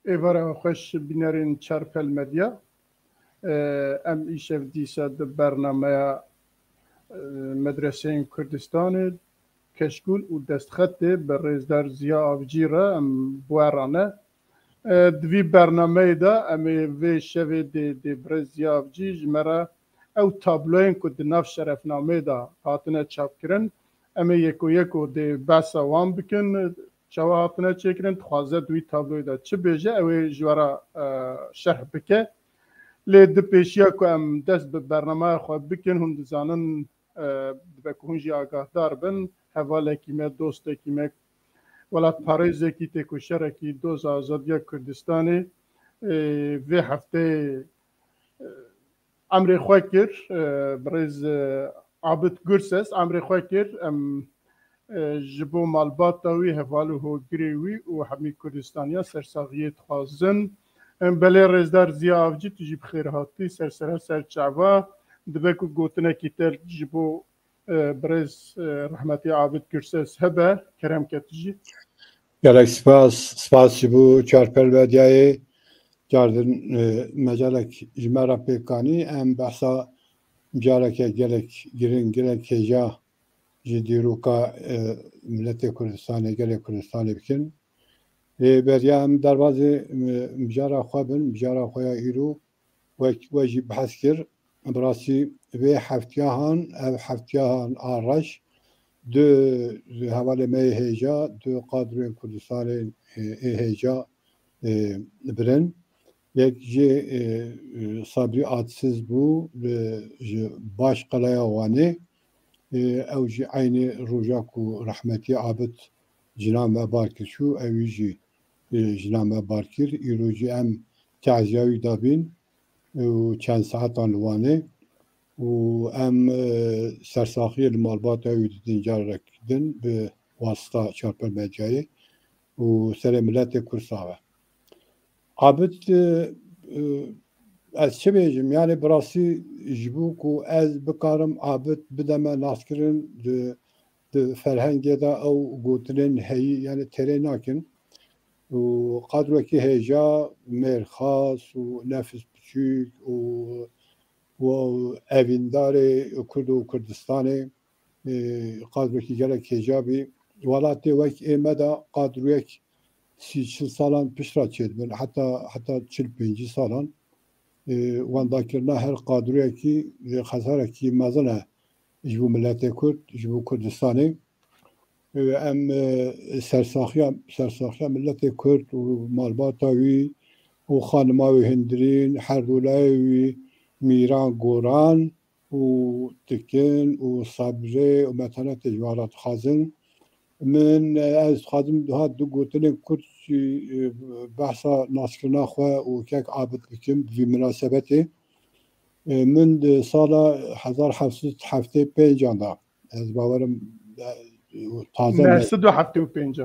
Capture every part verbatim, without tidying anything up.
Êvara xweş bînerên Çarpel Medya. Em îşev dîsa di bernameya, e, Medreseyên Kurdistanê, Keşkûl û Destxetê bi rêzdar Ziya Avcî re em bi we re ne. E, di vî bernameyê de em ê vê şevê dê, dê birêz Ziya Avcî ji me re ew tabloyên ku di nav şerefnameyê de hatine çapkirin, em ê yeko yeko dê behsa wan bikin, çawa hatine çêkirin, dixwaze di wî tabloyê de çi bêje, ew ê ji we re, e, şerh bike. Lê di pêşiya ku em dest bi bernameya xwe bikin, hûn dizanin, e, dibe ku hûn jî agahdar bin, hevalekî me, dostekî me, welatparêzekî, têkoşerekî doza azadiya Kurdistanê, e, vê hefteyê, e, emrê xwe kir, e, birêz, e, Abid Gurses emrê xwe kir, em, e, ji bo malbata wî, heval û hogirê wî û hemî Kurdistaniya sersaxiyê dixwazin. Em, belê rêzdar Ziya Avcî, tu jî bi xêr hatî ser serha ser çava. Dibe ku gotinekî te ji bo, e, birêz, e, rehmetî Abid Gurses hebe, kerem ke tu jî. Gelek spas, spas ji bo Çarpel Medyayê. Cardin, e, mecalek ji me re pêk anî. Em behsa careke gelek giring, gelek hêja ji dîroka, e, miletê Kurdistanê, gelê Kurdistanê bikin. Ê, beriya em derbazê, e, mijara xwe bin, mijara xwe ya îro, wek we jî behs kir, bi rastî vê heftiyahan, ev heftiyahan a reş, du hevalê me yê hêja, du qadroyên Kurdistanê, e, ê hêja, e, birin. Yek jê, e, e, Sabrî Adsiz bû, li, ji Başqeleya Wanê. E, ew jî eynî roja ku rehmetî Abid jina me bar kir çû, ewî jî, e, jina me bar kir. Îro jî em teziya wî dabîn û çend saetan li Wanê û em, e, sersaxiyê li malbata wî didin carek din bi wasita Çarpel Medyayê û serê miletê Kurd sax be. Abid, e, e, ez çi bêjim? Yani bi rastî ji bo ku ez bikarim Abid bideme naskirin, di, di ferhengê de ew gotinên heyî, yani têrê nakin. Û qadrekî hêja, mêrxas û nefis biçûk û, û evîndarê Kurd û Kurdistanê, e, qadrekî gelek hêja bî. Welatê wek ê me de qadroyek sî çil salan pişt re çêdibin, heta, heta çil pêncî salan, e, wendakirina her qadroyekî, e, xesarekî mezin e ji bo miletê Kurd, ji bo Kurdistanê. E, em, e, sersaxiya, sersaxiya miletê Kurd û malbata wî û xanima wî Hindirîn, her dolayê wî Mîran Goran, û tikin û sabrê û metanetê ji wan re dixwazin. Min, e, ez dixwazim duha du gotinên kurt jî, e, behsa naskirina xwe û kek Abid bikim bi vî minasebetê. E, min di sala hezar heft sed heftê pêncan de, ez bawerim, e, taze me- Neh sed û heftê û pênc.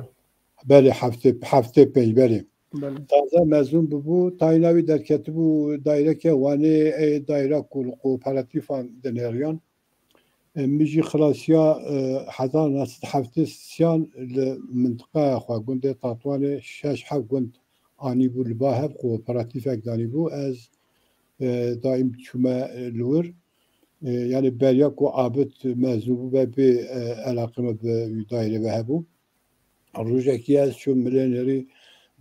Belê, heftê, heftê pênc, belê. Belê. Taze mezûn bûbû, tayîna wî derketibû daîreke Wanê, ê daîra ku li kooperatîfan dinêriyan. E, min jî xilasiya, e, hezar neh sed heftê sêyan li mintiqeya xwe, gundê Tatwanê, şeş heft gund anîbû li ba hev, kooperatîfek danîbû. Ez, e, daîm çûme, e, li wir. E, yani beriya ku Abid mezûn bûbe bê, e, eleqe me bi wî daîre ve hebû. Rojekî ez çûm milê nêrî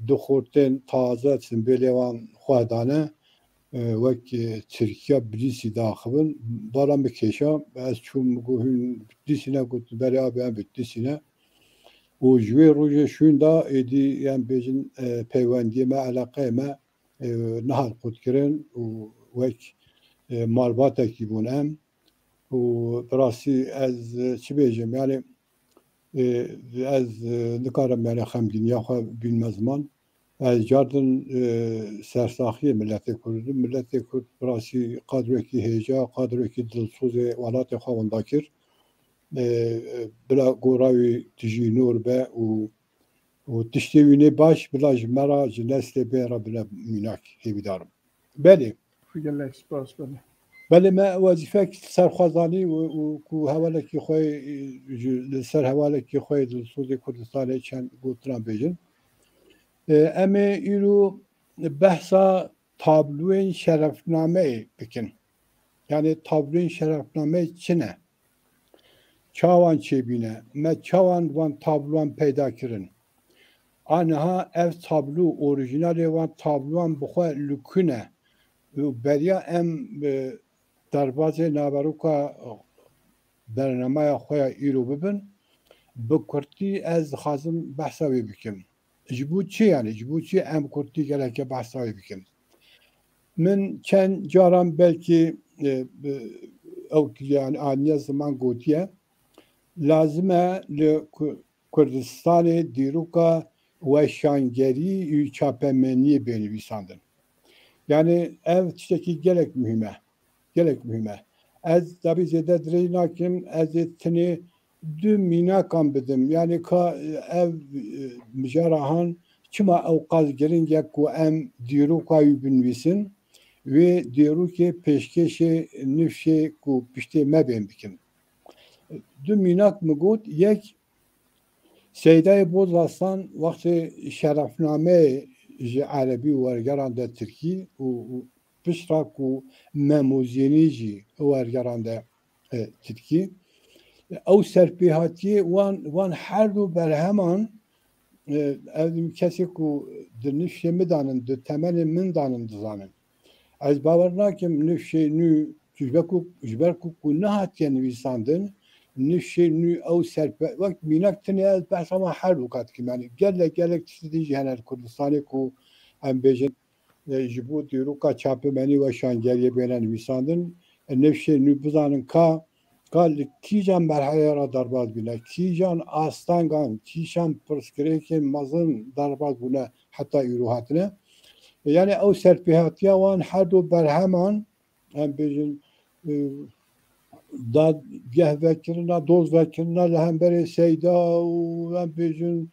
du xortên taze simbêlê wan xwe dane, e, wek, e, Tirkiya Bilîsî diaxivin. Bala min kêşa, ez çûm, min got, hûn Bitlîsî ne? Got, belê abi, em Bitlîsî ne. Û ji wê rojê şûn de êdî, em bêjin, e, peywendiyê me, eleqeyê me, e, niha qut kirin û wek, e, malbatekî bûn em. Û bi rastî ez, e, çi bêjim, yani, e, ez, e, nikarim, yani, xemgîniya xwe bînme ziman. Ez cardin, e, sersaxiyê miletê Kurd im. Miletê Kurd bi rastî qadrekî hêja, qadrekî dilsozê welatê xwe winda kir. E, e, bila gora wî tijî nûr be û, û tiştê wî nê baş bila ji me re, ji neslê bê re bine mînak, hêvîdar im. Belê. Gelek spas, belê. Belê, me wezîfek ser xwe zanî û, û ku hevalekî xwe, e, ji, li ser hevalekî xwe dilsozê Kurdistanê çend gotina bêjin. E, em ê îro behsa tabloyên şerefnameyê bikin. Yani tabloyên şerefnameyê çi ne? Çawan çêbîne? Me çawan van tabloan peyda kirin? Aniha ev tablo, orîjinalê van tabloan bi xwe li ku ne? Û beriya em, e, derbazê naveroka bernameya xwe ya îro bibin, bi kurtî ez dixwazim behsa wê bikim. Ji bo çi yani? Ji bo çi em kurtî geleke behsa wê bikin? Min çend caran belkî, e, bi, ew yani aniye ziman gotiye, lazim e li Ku-, Kurdistanê dîroka weşangerî û çapemeniyê bê nivîsandin. Yani ev tiştekî gelek muhîm e. Gelek muhîm e. Ez tabî zêde dirêj nakim, ez ê tenê du mînakan bidim. Yani ka ev, e, mijara han çima ew qas giring e ku em dîroka wî binivîsin, wê dîrokê pêşkêşê nifşê ku piştê me bên bikin. Du mînak min got, yek Seydayê Bozaslan wextê şerefnameyê ji erebî wergerande tirkî û, û piştre ku Memûzînî jî wergerande, e, tirkî. Ew serpêhatiyê wan, wan her du berheman, e, ev kesê ku di nifşê min danin, di temenê min danin dizanin. Ez bawer nakim nifşê nû, ji ber ku, ji ber ku, ku nehatiye nivîsandin, nifşê nû ew serpe-, wek mînak tenê ez behsa wan her du ka dikim. Yani gelek, gelek tiştî din jî hene li Kurdistanê ku em bêjin, e, ji bo dîroka çapemenî weşangeriyê bêne nivîsandin, e, nifşê nû bizanin ka, ka li kîjan merheleyê re derbas bîne, kîjan astengan, kîjan pirsgirêkên mezin derbas bûne heta îro hatine. Yani ew serpêhatiya wan her du berheman, em bêjin, e, dadgeh vekirina, doz vekirina li hemberê Seyda û em bêjin,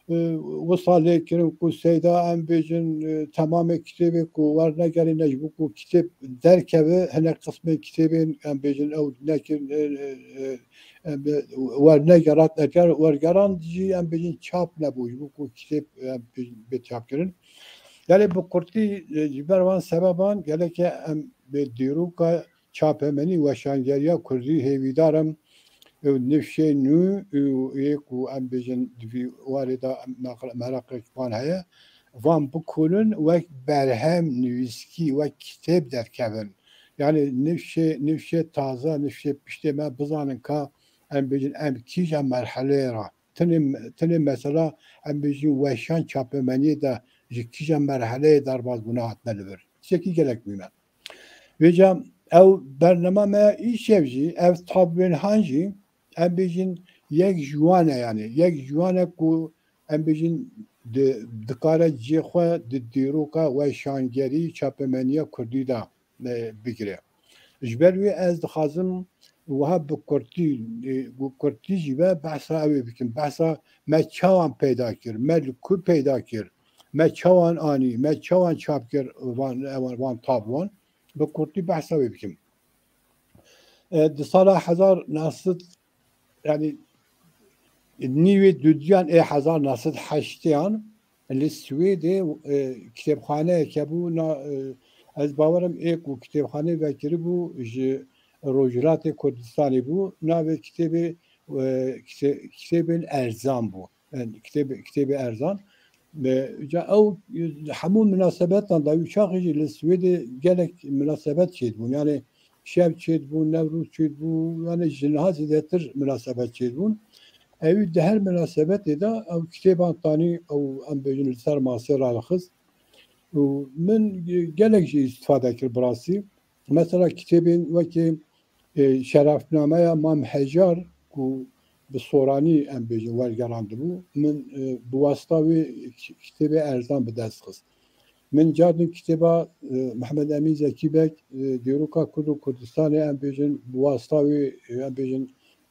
e, wisa lê kirin ku Seyda, em bêjin, e, temamê kitêbê ku wernegerîne ji bo ku kitêb derkeve, hinek qismên kitêbên, em bêjin, ew nekin, e, e, e, em, e, wernegerat, eger wergeran jî, em bêjin, çap nebû, ji bo ku kitêb, em bêjin, bê çapkirin. Yani bi kurtî, e, ji ber van sebeban geleke em bi dîroka çapemenî weşangeriya kurdî hêvîdar im. Ew nifşê nû û yê ku em bêjin di vî warê de em meq-, meraqek van heye, van bikûnin wek berhem nivîskî, wek kitêb derkevin. Yani nifşê, nifşê taze, nifşê piştê me bizanin ka em bêjin em kîja merheleyê re. Tenê, tenê mesela em bêjin weşan çapemeniyê de ji kîja merheleyê derbazbûne hatine li vir. Tiştekî gelek muhîm e. Vêca ew bernama me ya îşev jî, ev tabloyên han jî, em bêjin yek ji wan e yani. Yek ji wan e ku em bêjin di, dikare cihê xwe di dîroka weşangerî çapemeniya kurdî de, e, bigire. Ji ber wê ez dixwazim wiha bi kurtî, e, bi kurtî jî ve behsa ew ê bikim. Behsa me çawan peyda kir, me li ku peyda kir, me çawan anî, me çawan çap kir van, van, van tabloan. Bi kurtî behsa wê bikim. E, di sala hezar neh sed, yani nîvê dudiyan ê hezar neh sed heştêyan li Swêdê, e, kitêbxaneyeke bû, na, e, ez bawerim ê ku kitêbxaneyê vekiribû ji Rojhilatê Kurdistanê bû. Navê kitêbê, e, kite-, kitêbên erzan bû. Yani kitêb-, kitêbê erzan. E, ca ew, e, hemû minasebetan da wî çaxê jî li Swêdê gelek minasebet çêdibûn. Yani şev çêdibûn, Newroz çêdibû, yani ji niha zêdetir minasebet çêdibûn. Ewî di her minasebetê de ew kitêban tanî ew em bêjin li ser masê radixist. Û min gelek jî îstifade kir bi rastî. Mesela kitêbên wekî, e, Şerefnameya Mam Hejar ku bi soranî em bêjin wergerandibû, min, e, bi wasta wê ki-, kitêbê erzan bi dest xist. Min cardin kitêba, e, Mehmed Emîn Zekî Beg, e, Dîroka Kurd û Kurdistanê em bêjin bi wasta wê, e, em bêjin,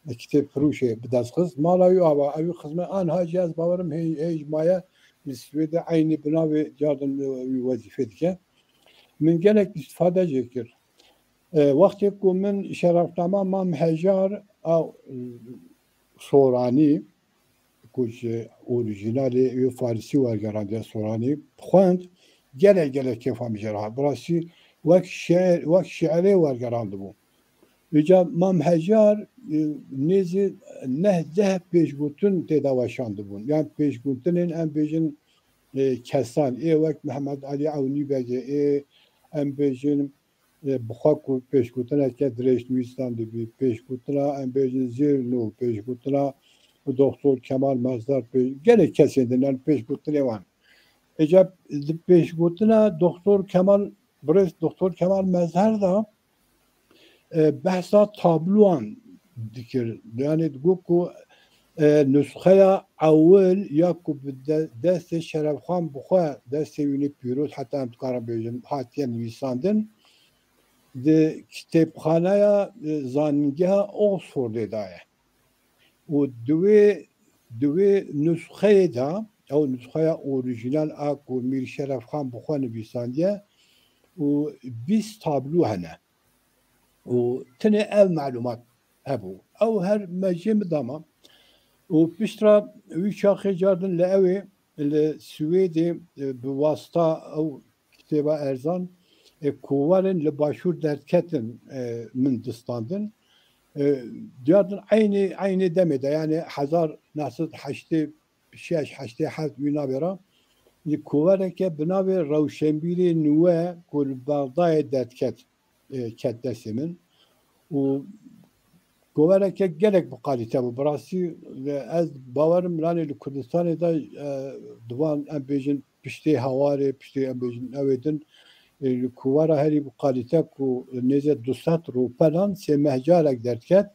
e, kitêb firûşê bi dest xist. Mala wî ava, ew xizmet anha jî ez bawerim hê-, hêj maye li Swêdê eynî bi navê cardin, e, wî wezîfê dike. Min gelek îstifade jê kir. E, wextê ku min Şerefnama Mam Hejar a, e, Soranî, ku ji orîjînalê wê Farisî wergerandiye Soranî, xwend, Gelek gelek kêfa min jê re hat. Bi rastî wek şiir, wek şiirê wergerandibû. Vêca Mam Hejar, e, nêzî neh deh pêşgotin tê de weşandibûn. Yan pêşgotinên em bêjin, e, kesan, ê wek Mehmet Alî Ewnî Begê, ê em bêjin, e, bi xwe ku pêşgotineke dirêjnivîsan dibî, pêşgotina em bêjin Zêrnû, pêşgotina Doktor Kemal Mezhar, pê-, gelek kesên din, yan pêşgotinê wan. Êca di pêşgotina Doktor Kemal, birêz Doktor Kemal Mezhar de, e, behsa tabloan dikir. Yani digot ku, e, nusxeya ewil ya ku bi de-, destê Şerefxan bi xwe, destê wî nê pîroz, heta em dikarin bêjin, hatiye nivîsandin, di kitêbxaneya, e, zanîngeha Oxfordê de ye. Û di wê, di wê nusxeyê de, ew nusxeya orîjînal a ku Mîr Şerefxan bi xwe nivîsandiye û bîst tablo hene. Û tenê ev malûmat hebû. Ew her mejê min dama. Û piştra wî çaxê cardin li ewê, li Swêdê, e, bi wasta ew kitêba erzan, e, kovarên li başûr derdiketin, e, min distandin. E, diyardin eynê, eynê demê de, yani hezar neh sed heştê şeş, heştê heft wî navê re, li kovareke bi navê Rewşenbîrê Nûwe ku li Bexdayê derdiket, e, ket destê min. Û kovareke gelek bi kalîte bû. Bi rastî, e, ez bawerim, yani li Kurdistanê de, e, di van em bêjin piştê hewarê, piştê em bêjin ewê din, e, li kovara herî bi kalîte ku nêzî du sed rûpelan sê meh carek derdiket.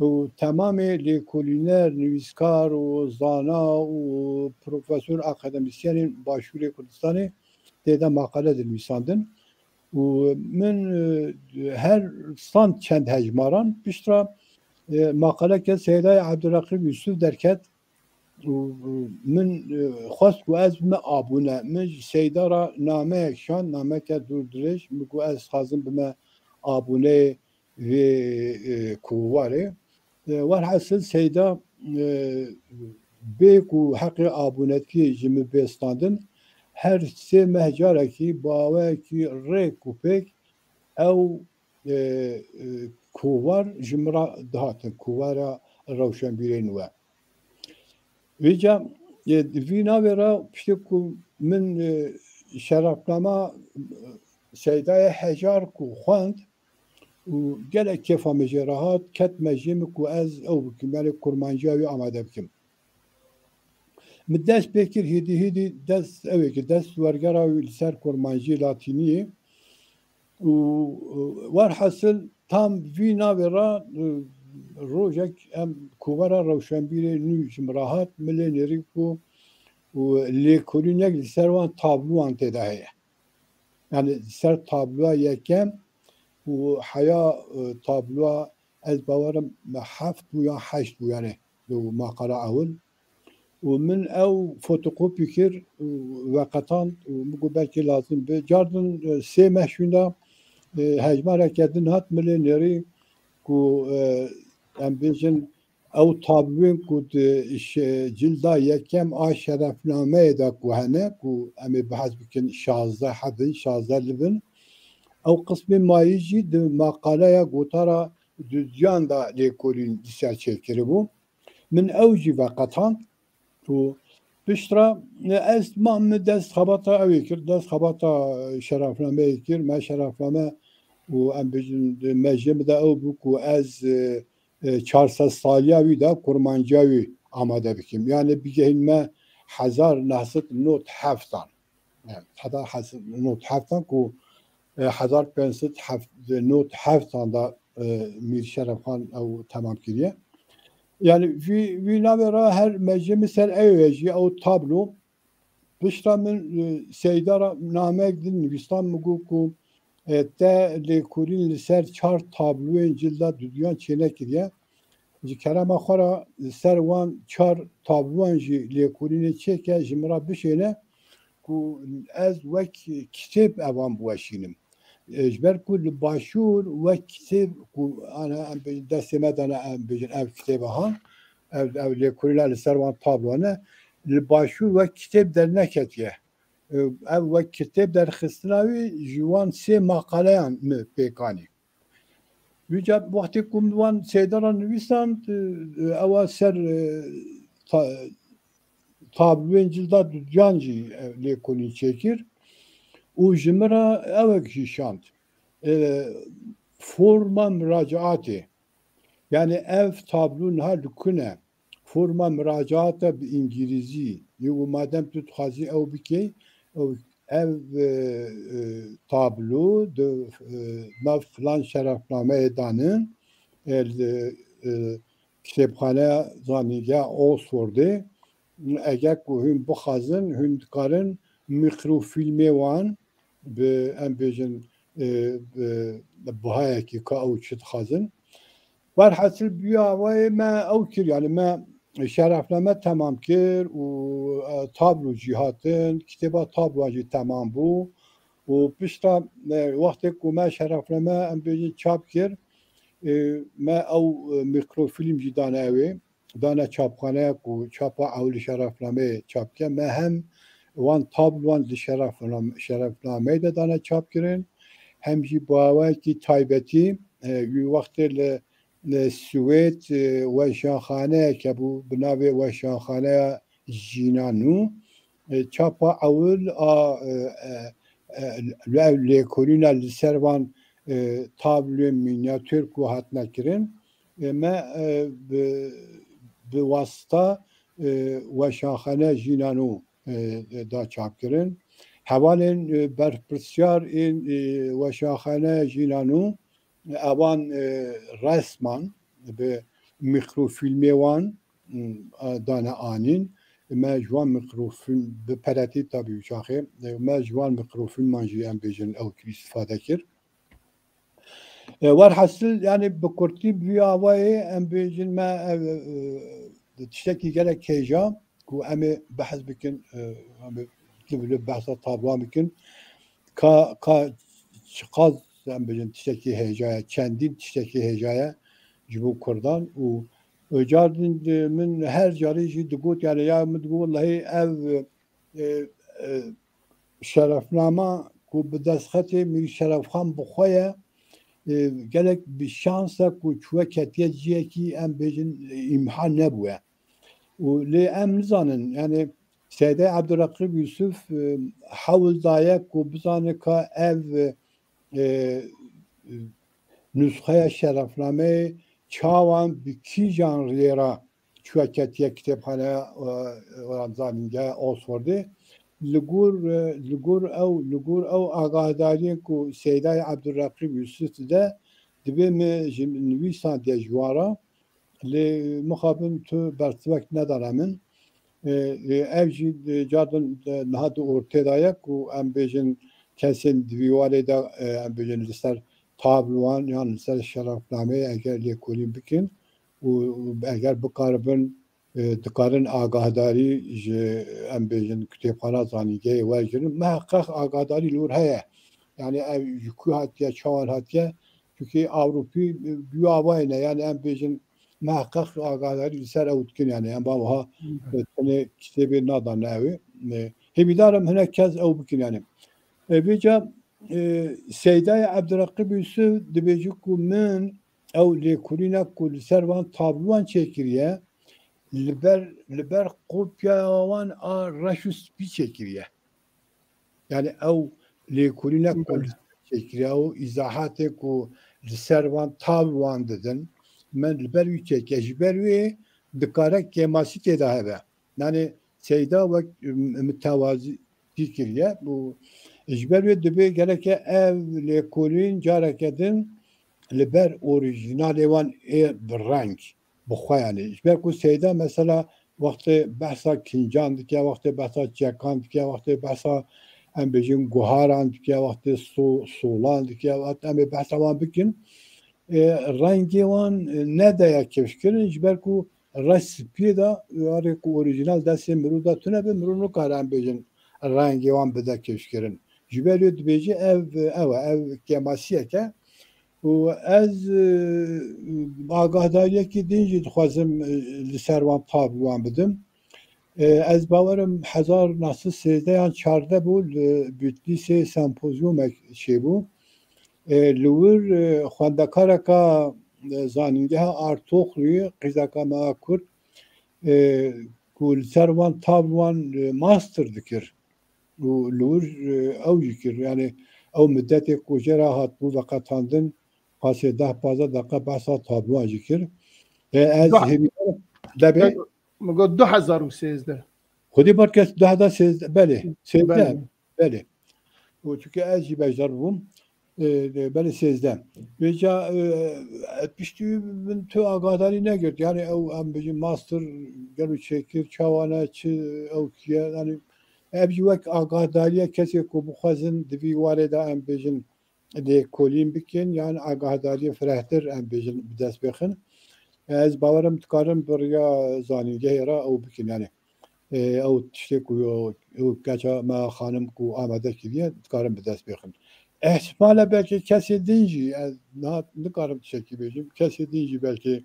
Û temamê lêkolîner, nivîskar û zana û profesor, akademîsyenên Başûrê Kurdistanê tê de maqale dinivîsandin. Û min, e, her stand çend hejmaran piştra, e, maqaleke Seydayê Ebdulreqîb Yusuf derket. Û, û min, e, xwest ku ez bime abûne. Min ji Seyda re nameyek şand, nameke dûr dirêj. Min ku ez dixwazim bime abûneyê vê, e, kovarê. E, werhasil Seyda, e, bê ku heqê abûnetkî ji min bê standin, her sê meh carekî bi awayekî rêk û pêk ew, e, e, kovar ji min re dihatin, kovara Rewşenbîrê Nûwe. Vêca, e, vî navê re piştê ku min, e, şerefnama, e, Seydayê Hejar ku xwend, û gelek kêfa min jê re hat, ket mejê min ku ez ew bikim, yani kurmanciya wî amade bikim. Min dest pê kir, hêdî hêdî dest ew ê kir, dest wergera wî li ser kurmancî latîniyê. Û, û werhasil tam vî navê re, e, rojek em kovara Rewşenbîrê Nû ji min re hat, min lê nêrî ku û lêkolînek li ser wan tabloan tê de heye. Yani li ser tabloya yekem û heya, e, tabloya ez bawerim heft bû ya heşt bû, yani li maqala ewil. Û min ew fotokopî kir û veqetand û min got belkî lazim be. Cardin, e, sê meh şûnda, e, hejmareke din hat min lê nêrî ku, e, em bêjin ew tabloyên ku di ş-, cilda yekem a şerefnameyê de ku hene, ku em ê behs bikin şazdeh hebin, şazdeh li bin. Ew qismê mayî jî di maqaleya gotara dudiyan de lêkolîn li ser çêkiribû. Min ew jî veqetand û piştre ez ma min dest xebata ew ê kir, dest xebata şerefnameyê kir, me şerefname û em bêjin mejê min de ew bû ku ez, e, e, çar sed saliya wî de kurmanciya wî amade bikim. Yani bigehîn me hezar neh sed nod heftan. Yani heta hez-, nod heftan ku, e, hezar pênc sed nod heftan da, e, Mîr Şerefxan ew temam kiriye. Yani vî, vî navê re her mecê min ser ew e jî, ew tablo. Pişta min, e, Seyda re nameyek din nivîstan, min got ku, e, te lêkolîn li ser çar tabloyên cilda duduyan çênekiriye. Ji kerema xwe re li ser wan çar tabloyan jî lêkolînê çêke, ji min re bişêne ku ez wek kitêb evan biweşînim. E, ji ber ku li başûr wek kitêb ku ana em bê-, destê me dane, em bêjin ev kitêba ha, ev, ev lêkolîna li ser wan tabloyan e, li başûr wek kitêb derneketiye. e, ev wek kitêb derxistina wî ji wan sê maqaleyan min pêk anî. Vîca wextê ku min wan seyda re nivîsand, e, ewa ser, e, ta-, tabloyên cilda duduyan jî, e, lêkolîn çêkir û ji min re ewek jî şand. E, forma muracaatê. Yani ev tablo niha li ku ne? Forma muracaata bi îngilîzî. Yê û madem tu dixwazî ew bikey, ew, ev, e, e, tablo di, e, nav filan şerefnameyê danin, e, li, e, Kitêbxaneya Zanîngeha Oxfordê, eger ku hûn bixwazin, hûn dikarin mikrofîlmê wan bi, em bêjin, e, bi bihayekî ka ew çi dixwazin. Werhasil bi wî awayê me ew kir, yani me şerefname temam kir û, e, tablo jî hatin, kitêba tabloan jî temam bû û pişta, e, wextê ku me şerefname, em bêjin, çap kir, e, me ew, e, mikrofîlm jî dane ew ê, dane çapxaneya ku çapa ewil şerefnameyê çap ke. Me hem wan tabloan di şerefnam-, şerefnameyê de dane çap kirin, hem jî bi awayekî taybetî, e, wî wextê li, li Swêd, e, weşanxaneyek hebû, bi navê Weşanxaneya Jîna Nû. E, çapa ewil a, e, e, e, ev lêkolîna li ser van, e, tabloyên mînyatûr ku hatine kirin, e, me, e, bi, bi wasita, e, Weşanxane Jîna Nû, e, e, da çapkirin. Hevalên, e, berpirsiyar ên, e, Weşanxane Jîna Nû, evan, e, resman bi mikrofîlmê wan, m, a, dane anîn. Me ji wan mikrofîlm bi peretî tabî û çaxê, e, me ji wan mikrofîlman jî em bêjin ew îstîfade kir. E, werhasil, yani bi kurtî bi vî awayê em bêjin me, e, e, tiştekî gelek hêja ku em ê behs bikin, e, em ê li, li behsa tabloan bikin. Ka, ka çiqas em bêjin tiştekî hêja ye, çendîn tiştekî hêja ye ji bo Kurdan û, e, car din, e, min her carî jî digot, yani ya min digot, wellahî ev, e, e, şerefnama ku bi destxetê Mîr Şerefxan bi xwe ye, e, gelek bi şans e ku çûye ketiye cihekî, em bêjin, e, îmha nebûye. Û lê em nizanin, yani Seydê Ebdulreqîb Yusuf, e, hewl daye ku bizane ka ev, e, e, nusxeya şerefnameyê çawan bi kîjan rêra çûye ketiye kitêbxaneya, e, e, zanîngeha Oxfordê. Li gor, e, li gor ew, li gor ew agahdariyên ku Seydayê Ebdulreqîb Yusuf dide, divê me ji nivîsandiye ji wan re, lê mixabin tu bersivek nedane min. E, e, ev jî, e, cardin, e, niha di ortê de ye ku em bêjin kesên di vî warê de, e, em bêjin li ser tabloan yan li ser şerefnameyê eger lêkolîn bikin û, û eger bikaribin, e, dikarin agahdarî ji, em bêjin, kitêbxana zanîngehê wergirin. Miheqeq agahdarî li wir heye. Yani ev ji ku hatiye, çawan hatiye? Çunkî Ewropî, e, bi wî awayê ne. Yani em bêjin, miheqeq agahdarî li ser ew dikin, yani em ba wiha, e, tenê kitêbê nadan ew ê. E, hêvîdar im hinek kes ew bikin, yani. E, vêca, e, Seydayê Ebdulreqîb Yusuf dibêje ku min ew lêkolîna ku li ser van tabloan çêkiriye, li ber, li ber kopyaya wan a reş û spî çêkiriye. Yani ew lêkolîna ku li ser çêkiriye û îzahatê ku li ser van tabloan didin, min li ber wî çêke. Ji ber wê dikare kêmasî tê de hebe. Yani Seyda wek, m-, mitewazî kiriye û ji ber wê dibê gereke ev lêkolîn careke din li ber orîjînalê wan ê bi reng, bi xwe, yani. Ji ber ku Seyda mesela wextê behsa kîncan dike, wextê behsa çekan dike, wextê behsa, em bêjin, guharan dike, wextê so-, solan dike, wextê em ê behsa wan bikin, e, rengê wan, e, nedaye kifşkirin, ji ber ku reş spiyê de, warê ku orîjînal destê mirov de tune be, mirov nikare, em bêjin, rengê wan bide kifşkirin. Ji ber wê dibêje ev, ew e, ev kêmasiyek e. Û ez, e, agahdariyekî din jî dixwazim, e, li ser wan tabloan bidim. E, ez bawerim hezar neh sed sêzdeh yan çardeh bû, li Bitlîsê sempozyumek çêbû. E, li wir, e, xwendekareka, e, zanîngeha Artoxluyê, qîzeka me a Kurd, e, ku li ser van tab wan, e, master dikir. Û li wir, e, ew jî kir. Yani ew middetê ku jê re hatibû veqetandin, pasê deh pazdeh deqa behsa tabloyan jî kir. E, ez Dah- hêvîdar debê. Min got du hezar û sêzdeh. Xwedî bar kes du hezar sêzdeh, belê, sêzdeh, Belê. belê. Û çunke ez jî beşdar bûm. E, e, belê sêzdeh. Vêca, e, piştî min tu agahdarî negirt. Yani ew em bijî master gelo çêkir, çawa ne, çi ew kiye. Yani ev jî wek agahdariye kesê ku bixwazin di vî warê de em bêjin lêkolîn bikin, yan agahdariyê firehtir em bêjin bi dest bixin. Ez bawerim dikarin bi riya zanîngehê re ew bikin. Yani, e, ew tiştê ku ew keça me xanim ku amade kiriye, dikarin bi dest bixin. Ehtimale belkî kesê din jî, ez niha nikarim tiştekî bêjim, kesê din jî belkî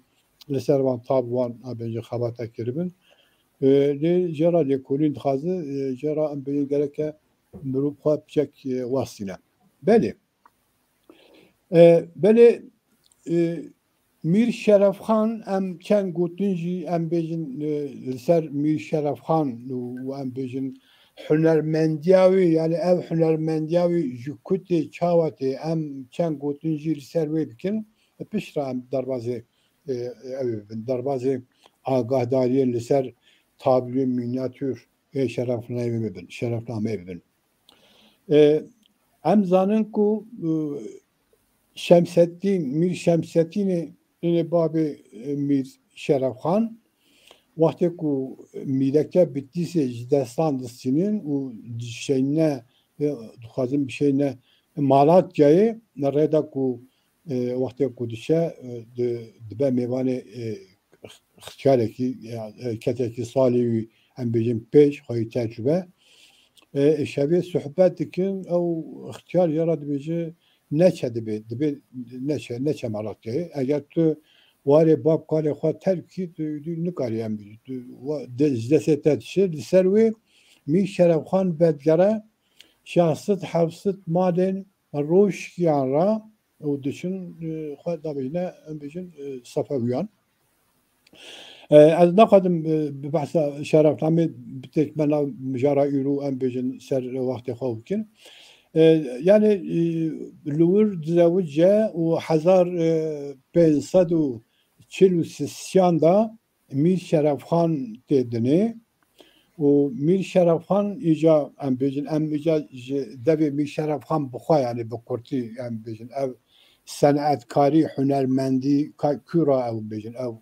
li ser van tab wan a bêjin xebata kiribin. E, lê jê re lêkolîn dixwaze, e, jê re em bêjin gereke mirov xwe piçek, e, wastîne. Belê. E, belê, e, Mîr Şerefxan, em çend gotin jî em bêjin, e, li ser Mîr Şerefxan û em bêjin hunermendiya wî, yani ev hunermendiya wî ji ku tê, çawa tê, em çend gotin jî li ser wê bikin. Piştre em derbazê, e, ew ê bibin, derbazê agahdariyên li ser tabloyên mînyatûr ê şerefnameyê bibin, şerefnameyê bibin. E, em zanin ku, e, Şemseddîn, Mîr Şemseddînê, ênê babê, e, Mîr Şerefxan, wextê ku mîreke Bitlîsê ji destan distînin û dişeyne, e, dixwazin bişeyne Malatyayê, rê de ku, e, wextê ku diçe, e, di-, dibe mêvanê, e, ixtiyarekî, ya, e, kesekî salê wî, em bêjin pêş, xweyî tecrube. E, şevê sohbet dikin, ew ixtiyar jê re dibêje, neçe dibê, dibê neçe, neçe Malatyayê. Eger tu warê bab karê xwe terk kî, tu, tu nikarî em bêjin. Tu, wa-, de-, ji destê te dişê. Li ser wê Mîr Şerefxan vedigere, şeş sed heft sed malên roşkiyan re û diçin, e, xwe dabêjine, em bêjin, e, Sefewiyan. E, ez naxwazim, e, bi behsa şerefnamê bi têk me nav mijara îro em bêjin ser wextê xwe bikin. E, yani, e, li wir dizewice û hezar, e, pênc sed û çil û sisiyan de Mîr Şerefxan tê dinê û Mîr Şerefxan îca em bêjin, em îca ji devê Mîr Şerefxan bi xwe, yani bi kurtî em bêjin, ev senetkarî, hunermendî ka-, kû ra ew bêjin, ew,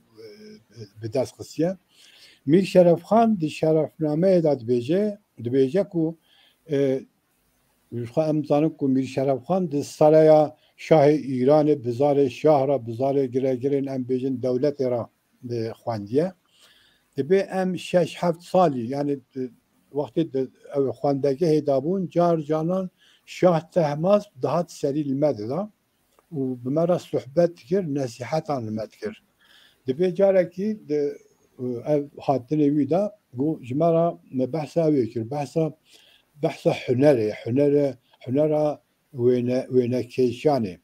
e, bi dest xistiye. Mîr Şerefxan di şerefnameyê de dibêje, dibêje ku, e, ji xwe em zanin ku Mîr Şerefxan di sareya şahê Îranê bi zarê şah re, bi zarê giregirên em bêjin dewletê re, e, xwendiye. Dibê em şeş heft salî, yani, e, wextê di, ew xwendegehê de bûn, car canan Şah Tehmasp dihat serî li me dida û bi me re sohbet dikir, nesîhetan li me dikir. Dibê carekî di, e, ev hatinê wî de got, ji me re me behsa wê kir, behsa, behsa hunerê, hunere, hunera wêne-, wênekêşanê.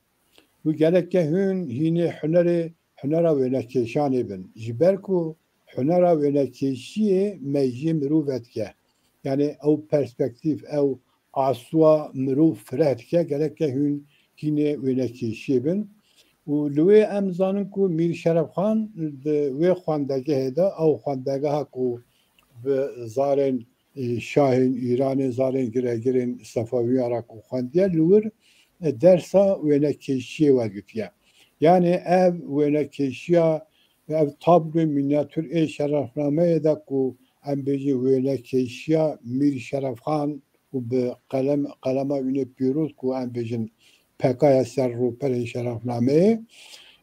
Û gereke hûn hînê hunerê, hunera wênekêşanê bin. Ji ber ku hunera wênekêşiyê mejiyê mirov vedike. Yani ew perspektîf, ew asuwa mirov fireh dike, gereke hûn hînê wênekêşiyê bin. Û li wê em zanin ku Mîr Şerefxan di wê xwendegehê de, ew xwendegeha ku bi zarên, e, şahên Îranê, zarên giregirên Sefewiyan re ku xwendiye, li wir, e, dersa wênekêşiyê wergirtiye. Yani ev wênekêşiya, ev tabloyê mînyatûr ê şerefnameyê de ku em bêjin wênekêşiya Mîr Şerefxan û bi qelem, qelema wînê pîroz ku em bêjin pekaya ser rûperên şerefnameyê.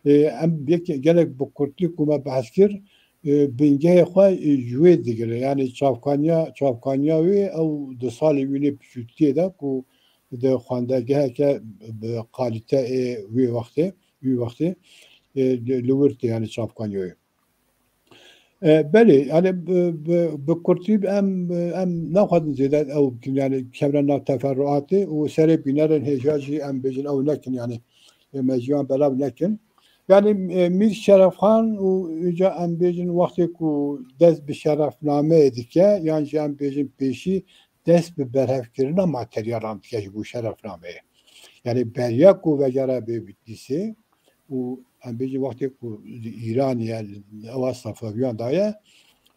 E, em yek gelek bi kurtî ku me behs kir, e, bingehê xwe, e, ji wê digire. Yani çavkaniya, çavkaniya wê ew di salê wînê piçûtiyê de ku di xwendegeheke bi kalîte ê wê wextê, wî wextê, e, li, li wir tê, yani çavkaniya wê. E, belê, yani bi, bi, bi kurtî em, em naxwazin zêde ew bikin, yani kevre nav teferruatê û serê bînerên hêja jî em bêjin ew nekin, yani e, me jiyan belav nekin. Yani e, Mîr Şerefxan û îca em bêjin wextê ku dest bi şerefnameyê dike, yan jî em bêjin pêşî dest bi berhevkirina materyalan dike ji bo şerefnameyê. Yani beriya ku vegera bê Bitlîsê û em bêjin wextê ku li Îranê ye, li ewa Sefewiyan de ye,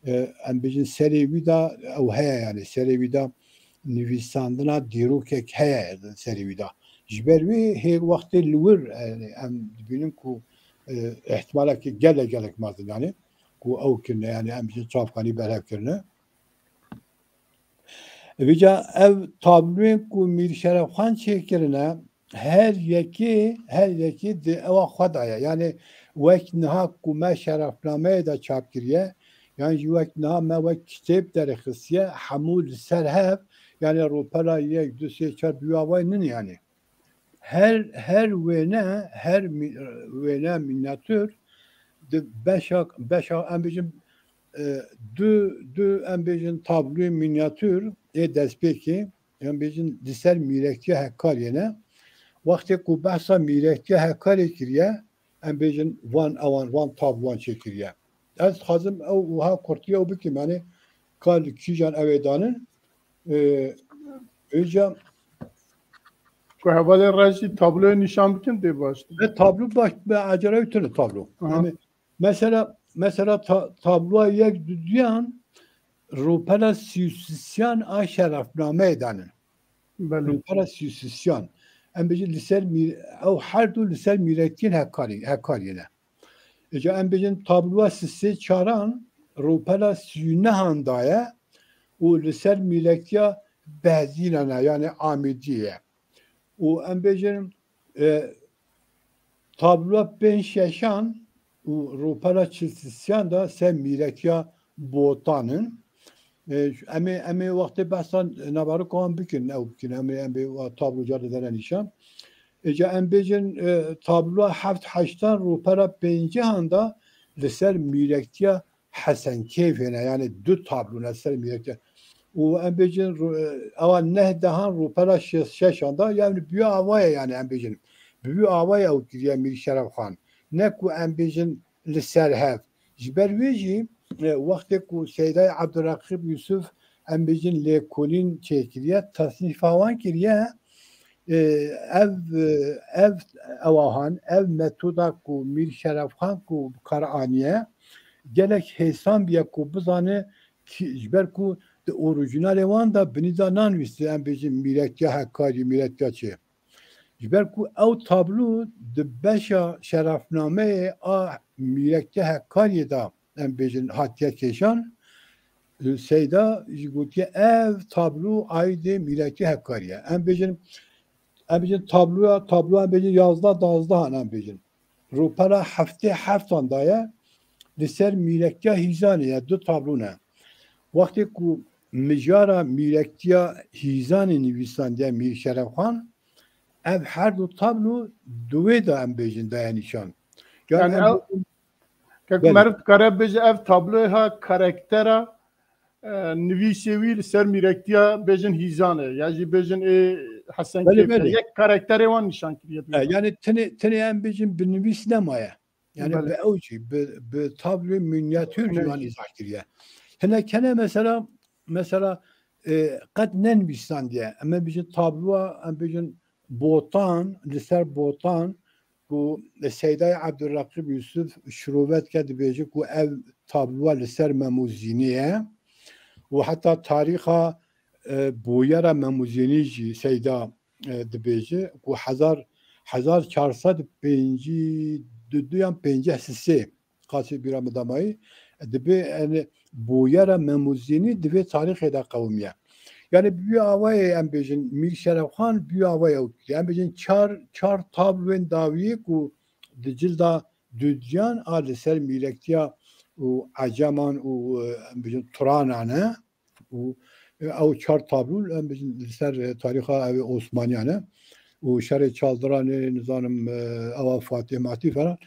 e, em bêjin serê wî de ew heye, yani serê wî de nivîsandina dîrokek heye serê wî de. Ji ber wê hê wextê li wir, e, em dibînin ku, e, ihtimalekî gelek gelek mezin, yani ku ew kirine, yani em bêjin çavkanî berhev kirine. Vîca ev tabloyên ku Mîr Şerefxan çêkirine, her yekê, her yekê di ewa xwe de ye. Yani wek niha ku me şerefnameyê de çap kiriye, yan jî wek niha me wek kitêb derxistiye, hemû li ser hev, yani rûpela yek, du, sê, çar bi wî avayî nin yani. Her, her wêne, her mî-, wêne mînyatûr di beşa, beşa em bêjin, e, du, du em bêjin tabloyê mînyatûr ê destpêkê, em bêjin di ser mîrektiya Hekkariyê ne. Wextê ku behsa mîrektiya Hekkariyê kiriye, em bêjin van ewan, van tabloan çêkiriye. Ez dixwazim ew wiha kurtiya ew bikim, yani ka li kîjan ew ê danin. E, Îca Ku hevalê re jî tabloyê nîşan bikin dê baş. Ve tablo baş, be acele tune tablo. Aha. Yani mesela, mesela ta-, tabloya yek duduyan rûpela sî û sisiyan a şerefnameyê danin. Belê. Rûpela sî û sisiyan. Em bêjin li ser mî-, ew her du li ser mîrektiyên Hekkarî-, Hekkariyê ne. Îca em bêjin tabloya sisê çaran rûpela sî û nehan daye û li ser mîrektiya Behdînan e, yani Amêdiyê ye. Û em bêjin, e, tabloya pênc şeşan û rûpela çil sisiyan de ser mîrektiya Botan in. E, em ê, em ê wextê behsa nabarika wan bikin, ew bikin, em ê, em ê wa tablo carê dene nîşan. Îca em bêjin, e, tabloya heft heştan rûpela pêncihan de li ser mîrektiya Hesen Keyfê ne, yani du tablo ne ser mîrektiya. Û em bêjin ru-, e, ewa neh dehan rûpela şeş, şeşan de, yani bi wî avayê, yani em bêjin. Bi wî avayê ew kiriye Mîr Şerefxan. Ne ku em bêjin li ser hev. Ji ber wê jî, e, wextê ku Seydayê Ebdulreqîb Yûsif, em bêjin lêkolîn çêkiriye, tesnîfa wan kiriye, e, ev, e, ev ewahan, ev metoda ku Mîr Şerefxan ku bi kar aniye, gelek hêsan biye ku bizane kî, ji ber ku di orîjinalê wan de binî de nanivîsî, em bêjin mîrektiya Hekkarî, mîrektiya çi. Ji ber ku ew tablo di beşa şerefnameyê a mîrektiya Hekkariyê de, em bêjin, hatiye kêşan, Seyda jî gotiye ev tablo aîdê mîrektiya Hekkarî ye. Em bêjin, em bêjin tabloya, tabloya em bêjin yazdeh dazdehan em bêjin. Rûpela heftê heftan daye li ser mîrektiya Hîzanê ye, du tablo ne. Wextê ku mijara mîrektiya Hîzanê nivîsandiye Mîr Şerefxan, ev her du tablo di wê de em bêjin daye nîşan. Yani Yani em ew, kek Belê. meriv dikare bêje ev tabloyê ha karaktera, e, nivîsê wî li ser mîrektiya bêjin Hîzan e, ya jî bêjin ê Hesen Belê, Keyf e. belê. Yek karakterê wan nîşan kiriye. E, yani tenê, tenê em bêjin bi nivîs nemaye. Yani Belê. bi ew jî, bi, bi tabloyê mînyatûr jî Hinek wan îzah kiriye. Hinek hene mesela, mesela, e, qet nenivîsandiye. Em ê bêjin tabloya, em bêjin Botan, li ser Botan, ku Seydayê Ebdulreqîb Yûsif şirove dike, dibêje ku ev tabloya li ser Memûzînê ye û heta tarîxa, e, bûyera Memûzînî jî Seyda, e, dibêje ku hezar, hezar çar sed pêncî du yan pêncî sisê, qasê bîra min damayî, dibê, yani, bûyera Memûzînî di vê tarîxê de qewimiye. Yani bi wî awayê em bêjin, Mîr Şerefxan bi wî awayê ew kiriye. Em bêjin çar, çar tabloyên dawiyê ku di cilda dudiyan a li ser mîrektiya û Eceman û, e, em bêjin Turanan e. Û, e, ew çar tablo, em bêjin, li ser, e, tarîxa ew ê Osmaniyan e. Û şerê Çaldiranê, nizanim, e, ewa Fatih Matî falan.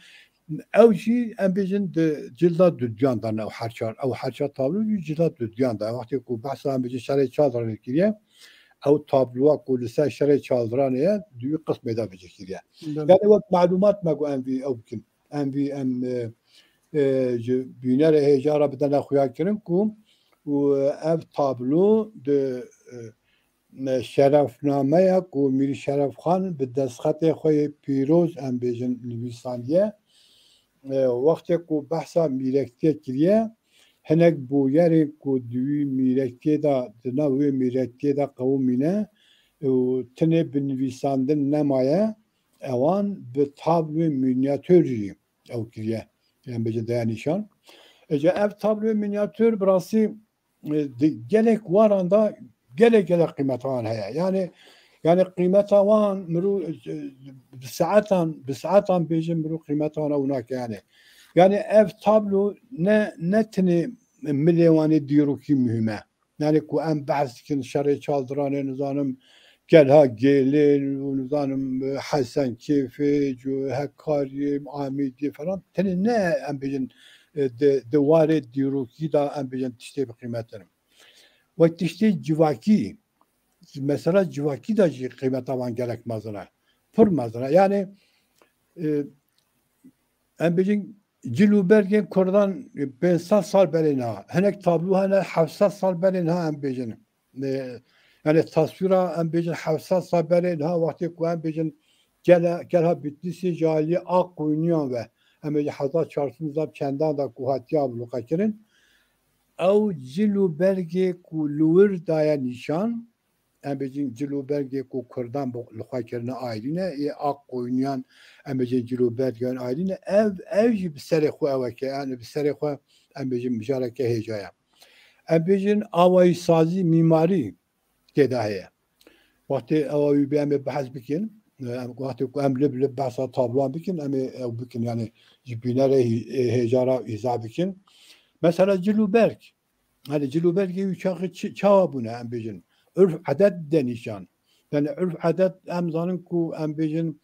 Ew jî em bêjin di cilda dudiyan de ne, ew herça, ew herça tablo jî cilda dudiyan de. Wextê ku behsa em bêjin şerê çal re kiriye, ew tabloa ku li ser şerê çaldiranê ye, di wî qismê de bêje kiriye. Belê. Yani wek malumat me ku em vî ew bikin. Em vî em, e, e, ji bînerê hêja re bidene xuya kirin ku û ev tablo di, e, me şerefnameya ku Mîr Şerefxan bi destxetê xwe yê pîroz, em bêjin, nivîsandiye. E, wextê ku behsa mîrektiyê kiriye, hinek bûyerên ku di wî mîrektiyê de, di nav wê mîrektiyê de qewimîne û tinê bi nivîsandin nemaye, ewan bi tabloyên mînyatûr jî ew kiriye. Em bêjin daya nîşan. Ece ev tabloyên mînyatûr bi rastî e, di gelek waran de gelek, gelek qîmeta wan heye. Yani, yani qîmeta wan mirû, e, bi saetan, bi saetan bêjin mirû qîmeta wan ew nake yani. Yani ev tablo ne, ne tenê milê wan ê dîrokî muhîm e. Yani ku em behs dikin şerê çaldiranê, nizanim, Gelha Gêlê û nizanim, e, Hesen Kêfê, cu-, Hekarî, Amîdî falan. Tenê ne em bêjin, e, di, di warê dîrokî de em bêjin tiştê bi qîmet in. Wek tiştê civakî, mesela civakî de jî qîmeta wan gelek mezin e. Pir mezin e. Yani, e, em bêjin cil û bergên Kurdan, e, pênc sed sal berê niha. Hinek tablo hene heft sed sal berê niha em bêjin. E, yani taswîra em bêjin heft sed sal berê niha wextê ku em bêjin gele, gelha Bitlîsê ji aliyê Aqoyniyan ve. Em bêjin hezar çar sed nizam çendan de ku hatiye abluqe kirin. Ew cil û bergê ku li wir daye nîşan, em bêjin cil û bergê ku Kurdan bi, li xwe kirine ayrî ne, ê Aqoyniyan em bêjin cil û bergên ayrî ne. Ev, ev jî bi serê xwe ew e ke, yani bi serê xwe em bêjin mijareke hêja ye. Em bêjin awayîsazî, mîmarî tê de heye. Wextê ew wî bê em ê behs bikin, em, wextê ku em lib lib behsa tabloan bikin, em ê ew bikin, yani ji bînerê hî-, ê hêja re îza bikin. Mesela cil û berg, Hani cil û bergê wî çaxê çi, çawa bûne em bêjin? Urf edet de nîşan. Yani urf edet em zanin ku em bêjin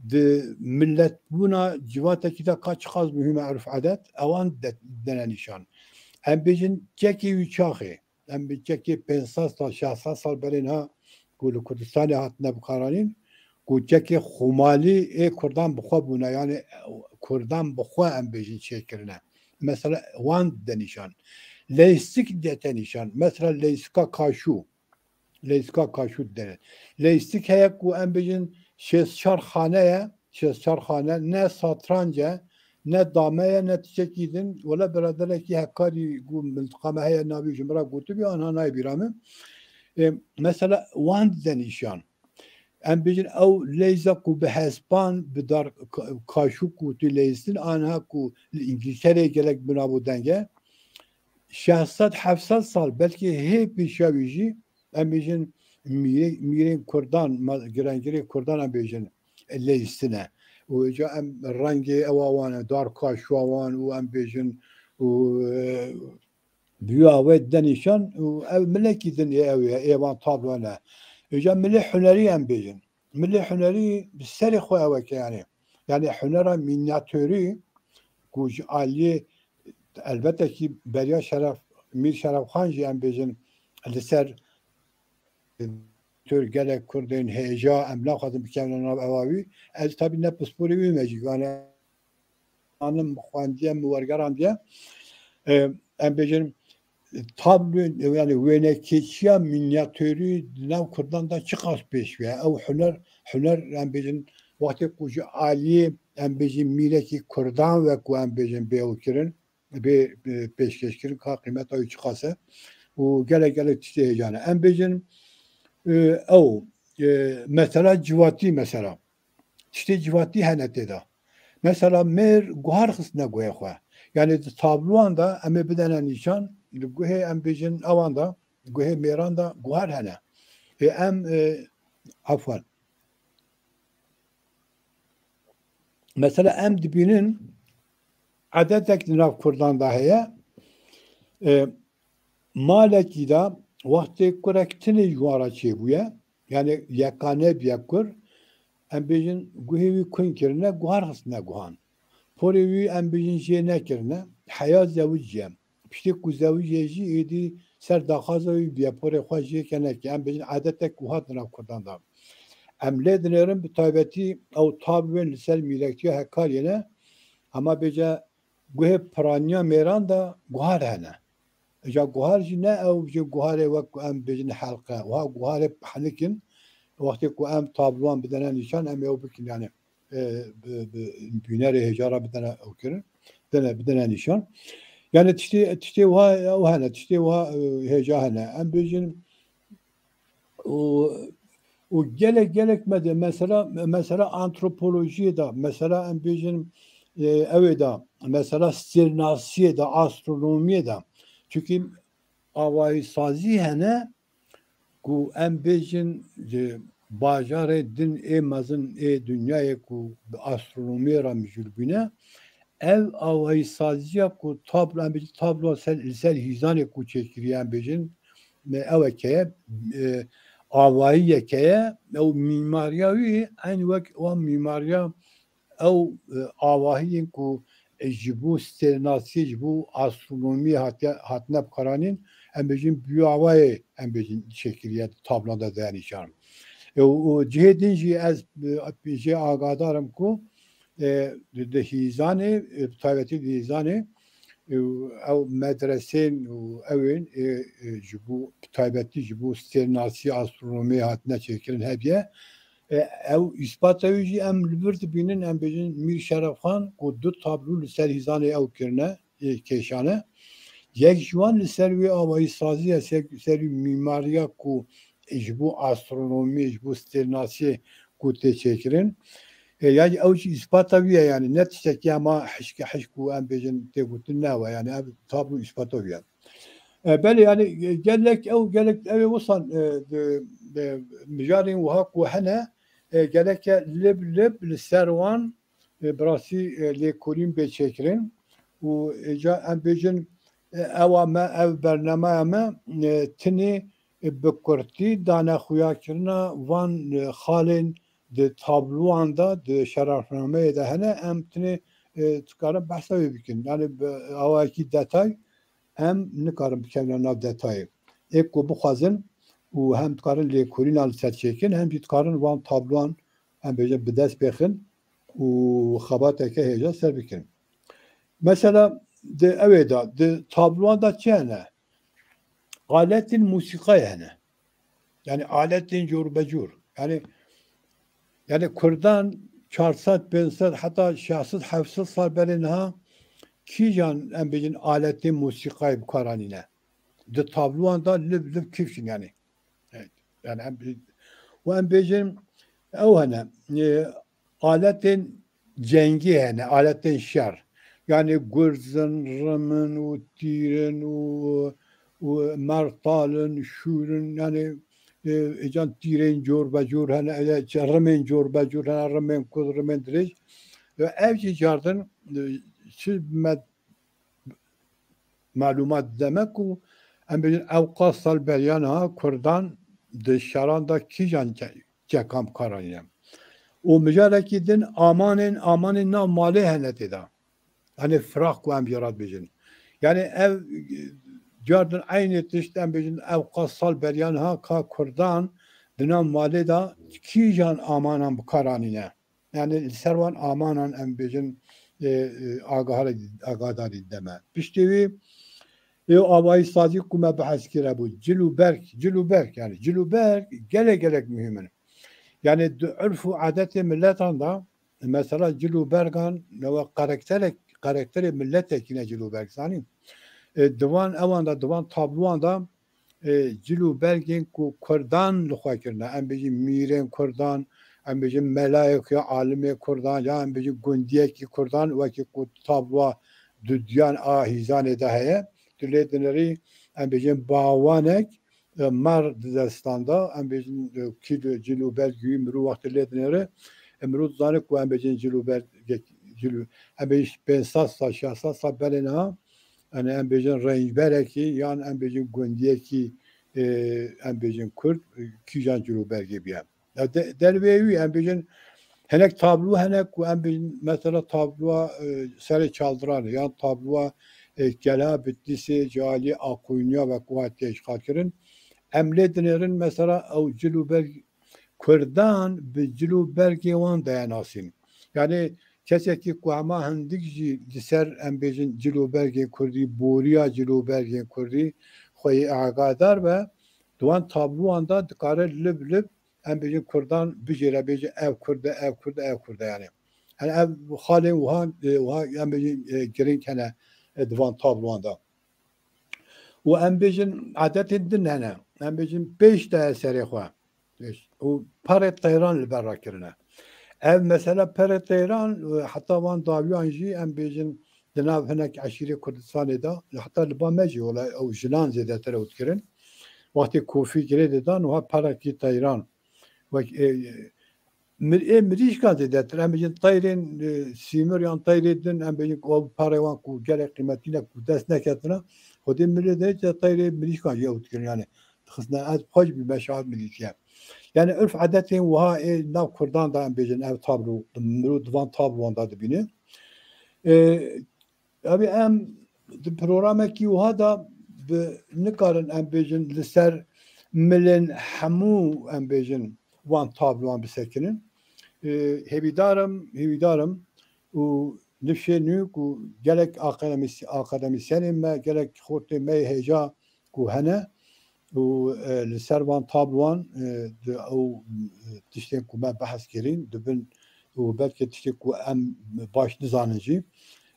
di miletbûna civatekî de ka çiqas muhîm e urf edet, ewan de, dene nîşan. Em bêjin çekê wî çaxê. Em bi çekê pênc sed sal, şeş sed sal berê niha ku li Kurdistanê hatine bikaranîn, ku çekê xumalî ê Kurdan bi xwe bûne, yani Kurdan bi xwe em bêjin çêkirine. Mesela wan de nîşan. Leyistik de te nîşan. Mesela leyistika kaşû. Leyistika kaşû dene. Leyistik heye ku em bêjin şêst çar xane ye, şêst çar xane, ne satranc e, ne dame ye, ne tiştekî din. Wele biraderekî Hekarî ku mintiqa me heye navî ji min re gotibî, anha nayê bîra min. E, mesela wan de nîşan. Em bêjin ew leyza ku bi hespan, bi dar ka-, kaşû ku tu leyistin, anha ku li Îngiltereyê gelek bi nav û deng e. Şeş sed heft sed sal, belkî hê pêşiya wî jî, em bêjin mîrê-, mîrên Kurdan, ma-, girengirê Kurdan em bêjin, e, leyistine. Û ca em rengê ewa wan e, dar kaşûa wan û em bêjin û, e, Bi wî awê dide nîşan û ev milekî din ê ew ê, ê van tablo ne. Îca milê hunerî em bêjin. Milê hunerî bi serê xwe ew e ke yani. Yani hunera mînyatûrî ku ji aliyê elbette kî beriya Şeref, Mîr Şeref Xan jî em bêjin li ser tür gelek Kurdên hêja em naxwazin bikevin nav ewa wî. Ez tabî ne pisporê wî me jî. Yani anim xwendiye, min wergerandiye. E, em bêjin, tablo, yani wênekêçiya mînyatûrî di nav Kurdan de çiqas pêş ve? Ew huner, huner, em bêjin, wextê ku ji aliyê, em bêjin, mîrekî Kurdan ve ku em bêjin bê ew kirin, bê, e, pêşkêş kirin, ka qîmeta wî çiqas e û gelek, gelek tiştê hêja ne. Em bêjin, e, ew, e, mesela civatî mesela. Tiştê civatî hene tê de. Mesela mêr guhar xistine guhê xwe. Yani di tabloan de em ê bidene nîşan, li guhê em bêjin ewan de, guhê mêran de guhar hene. Ê em, e, afwan. Mesela em dibînin edetek di nav Kurdan de heye. E, malekî de wextê kurek tinê ji wan re çêbûye, yani yekane bûye kur, em bêjin guhê wî kun kirine, guhar xistine guhan. porê wî em bêjin jê nekirine. Heya zewiciye. Piştê ku zewiciye jî êdî ser daxwaza wî bûye porê xwe jê kenekê. Em bêjin edetek wiha di nav Kurdan de. Em lê dinêrin bi taybetî ew tabloyên li ser mîrektiya Hekariyê ne. Hema bêje guhê piraniya mêran de guhar hene. Îca guhar jî ne ew jî guharê wek ku em bêjin helqe. Wiha guharê henik in. Wextê ku em tabloyan bidene nîşan, em ê ew bikin, yani, e, bi, bi bînerê hêja re bidene ew kirin, bidene, bidene nîşan. Yani tiştê, tiştê wiha ew hene, tiştê wiha, e, hêja hene. Em bêjin û, û gelek, gelek me de mesela, mesela antropolojiyê de, mesela em bêjin, e, ew ê de, mesela stêrnasiyê de, astronomiyê de. Çünkü avahîsazî hene ku em bêjin ji bajarê din ê mezin ê dinyayê ku bi astronomiyê re mijûl bûne, ev avahîsaziya ku tablo, em bêjin tablo ser, li ser hîzanê ku çêkiriye, em bêjin, me ew eke ye, e, avahî yeke ye, ew mîmariya wî eyn wek wan mîmariya ew, e, avahiyên ku, e, ji bo stêrnasî, ji bo astronomiyê hatiye, hatine bikaranîn, em bêjin bi wî awayê, em bêjin çêkiriye, di tabloyan de dayê nîşan. E, û, û cihê din jî ez, e, jê agadar im ku, e, di, di hîzanê, e, bi taybetî di hîzanê, e, ew medresên û ew ên, e, e, ji bo, bi taybetî ji bo stêrnasî, astronomiyê hatine çêkirin hebiye. E, ew îspata wî jî em li vir dibînin, em bêjin Mîr Şerefxan ku du tablo li ser hîzanê ew kirine, e, kêşane. Yek ji wan li ser wê avahîsazî ye, ser, ser wî mîmariya ku ji bo astronomiyê, ji bo stêrnasiyê ku tê çêkirin. E, yani ew jî îspata wî ye, yani ne tiştekî hema hişke hişk û em bêjin tê gotin ne we, yani ev tablo îspata wî ye. E, belê, yani, e, gelek ew, gelek ew ê wisan, e, di, di mijarên wiha ku hene, e, gereke lib lib li ser wan, e, bi rastî, e, lêkolîn bê çêkirin û, e, ca em bêjin, e, ewa me, ev bernameya me, e, tinê, e, bi kurtî dane xuyakirina van, e, xalên di tabloyan de, di şerefnameyê de hene, em tinê, e, dikarin behsa wê bikin. Yani bi awayekî detay em nikarin bikevine nav detayê. Ê ku bixwazin û hem dikarin lêkolîna li ser çêkin, hem jî dikarin wan tabloyan, em bêjin, bi dest bêxin û xebateke hêja ser bikin. Mesela di ew ê de, di tabloyan de çi hene? Aletên musîqayê hene. Yani aletên corbecor. Yani, yani Kurdan çar sed, pênc sed, heta şeş sed, heft sed sal berê niha kîjan, em bêjin, aletên musîqayê bi kar anîne? Di tabloyan de lib lib kifşin yani. Evet. Yani em, û em bêjin ew hene, e, aletên cengî hene, aletên şer. Yani gurz in, rim in û tîr in û, û mertal in, şûr in, yani, e, îcan tîrên cor be cor hene, e, çi, rimên cor be cor hene, rimên kurt, rimên dirêj. E, ev jî cardin, e, çi me malûmat dide me ku em bêjin ew qas sal beriya niha Kurdan di şeran de kîjan ce-, cekan bi kar anîne. Û mijarekî din amanên, amanên nav malê hene tê de. Hani firaq ku em jê re dibêjin. Yani ev, e, cardin eynê tişt em bêjin ew qas sal beriya niha ka Kurdan di nav malê de kîjan amanan bi kar anîne. Yani li ser wan amanan em bêjin, e, e, agahar-, agadarî dide me. Piştî wî ê avahî sazî ku me behs kiribû, cil û berg, cil û berg, yani cil û berg gelek gelek muhîm in. Yani di urf û adetê miletan de, mesela cil û bergan, newe karakterek, karakterê miletekî ne cil û berg, zanî. E, di van ewan de, di van tabloan de, e, cil û bergên ku Kurdan li xwe kirine, em bêjin mîrên Kurdan, em bêjin melayek ya alimê Kurdan, ya em bêjin gundiyekî Kurdan, wekî ku tabloa dudiyan a hîzanê de heye, tu lê dinirî, em bêjin bawanek, e, mer di destan de, em bêjin, e, kî di cil û bergî wî mirov wextê lê dinêre, e, mirov dizane ku em bêjin cil û bergek, cil û, em bêjin pênc sed sal, şeş sed sal berê niha, yani em bêjin rêncberekî, yan em bêjin gundiyekî, e, em bêjin Kurd, e, kîjan cil û bergê bûye. Ya de-, derveyî wî, em bêjin Hinek tablo hene ku em bêjin, mesela tabloa, e, Serê Çaldiranê yan tabloa, e, Kela Bitlîsê ji aliyê Aqoyniya ve ku hatiye îşxalkirin. Em lê dinêrin mesela ew cil û berg Kurdan bi cil û bergê wan daye nasîn. Yani kesekî ku hema hindik jî li ser em bêjin cil û bergên Kurdî, boriya cil û bergên Kurdî xwe yê agadar be, di wan tabloan de dikare lib lib em bêjin Kurdan bijêre, bêje ev Kurd e, ev Kurd e, ev Kurd e yani. Yani ev xalên wiha, e, wiha em bêjin, e, girîng hene, e, di van tabloan de. Û em bêjin edetên din hene. Em bêjin pêş daye serê xwe. Pêş. Û perê teyran li ber re kirine. Ev mesela perê teyran, e, heta van dawiyan jî em bêjin di nav hinek eşîrê Kurdistanê de, heta li ba me jî wela ew jinan zêdetir ew dikirin. Wextê kofî girê didan, wiha perekî teyran. Wek, e, mir-, ê mirîşkan zêdetir. Em bêjin teyrên, e, sîmir yan teyrê din, em bêjin ku ew perê wan ku gelek qîmetî ne ku dest neketine, xwedê milê de teyrê mirîşkan jî ew dikirin yani. Dixistine ez xwe jî bî meşa mirîşiye. Yani urf edetên wiha ê nav Kurdan de em bêjin ev tablo, mirov di van tabloan de dibîne. E, Abi em di programekî wiha de bi nikarin em bêjin li ser milên hemû em bêjin van tabloan bisekinin. Ee, hêvîdar im, hêvîdar im û nifşê nû ku gelek akademîs-, akademîsyenên me, gelek xortê me yê hêja ku hene û, e, li ser van tabloan, e, di ew, e, tiştên ku me behs kirîn dibin û belkî tiştê ku em baş nizanin jî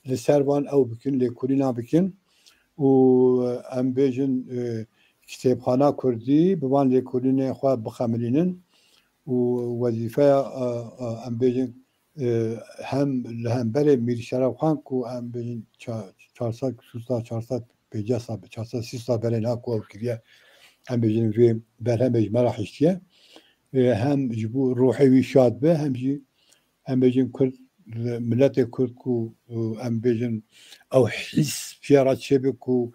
li ser van ew bikin, lêkolîna bikin û, e, em bêjin, e, kitêbxana kurdî bi van lêkolînên xwe bixemilînin û wezîfeya, e, e, em bêjin e, hem li hemberê Mîr Şeref Xan ku em bêjin ça-, çar sed, çar sed pêncî sal, çar sed sî sal berê niha ku ew kiriye, em bêjin vê berhemê ji me re hiştiye. E, hem ji bo ruhê wî şad be, hem jî em bêjin Kurd, miletê Kurd ku, e, em bêjin ew hîs piya re çêbe ku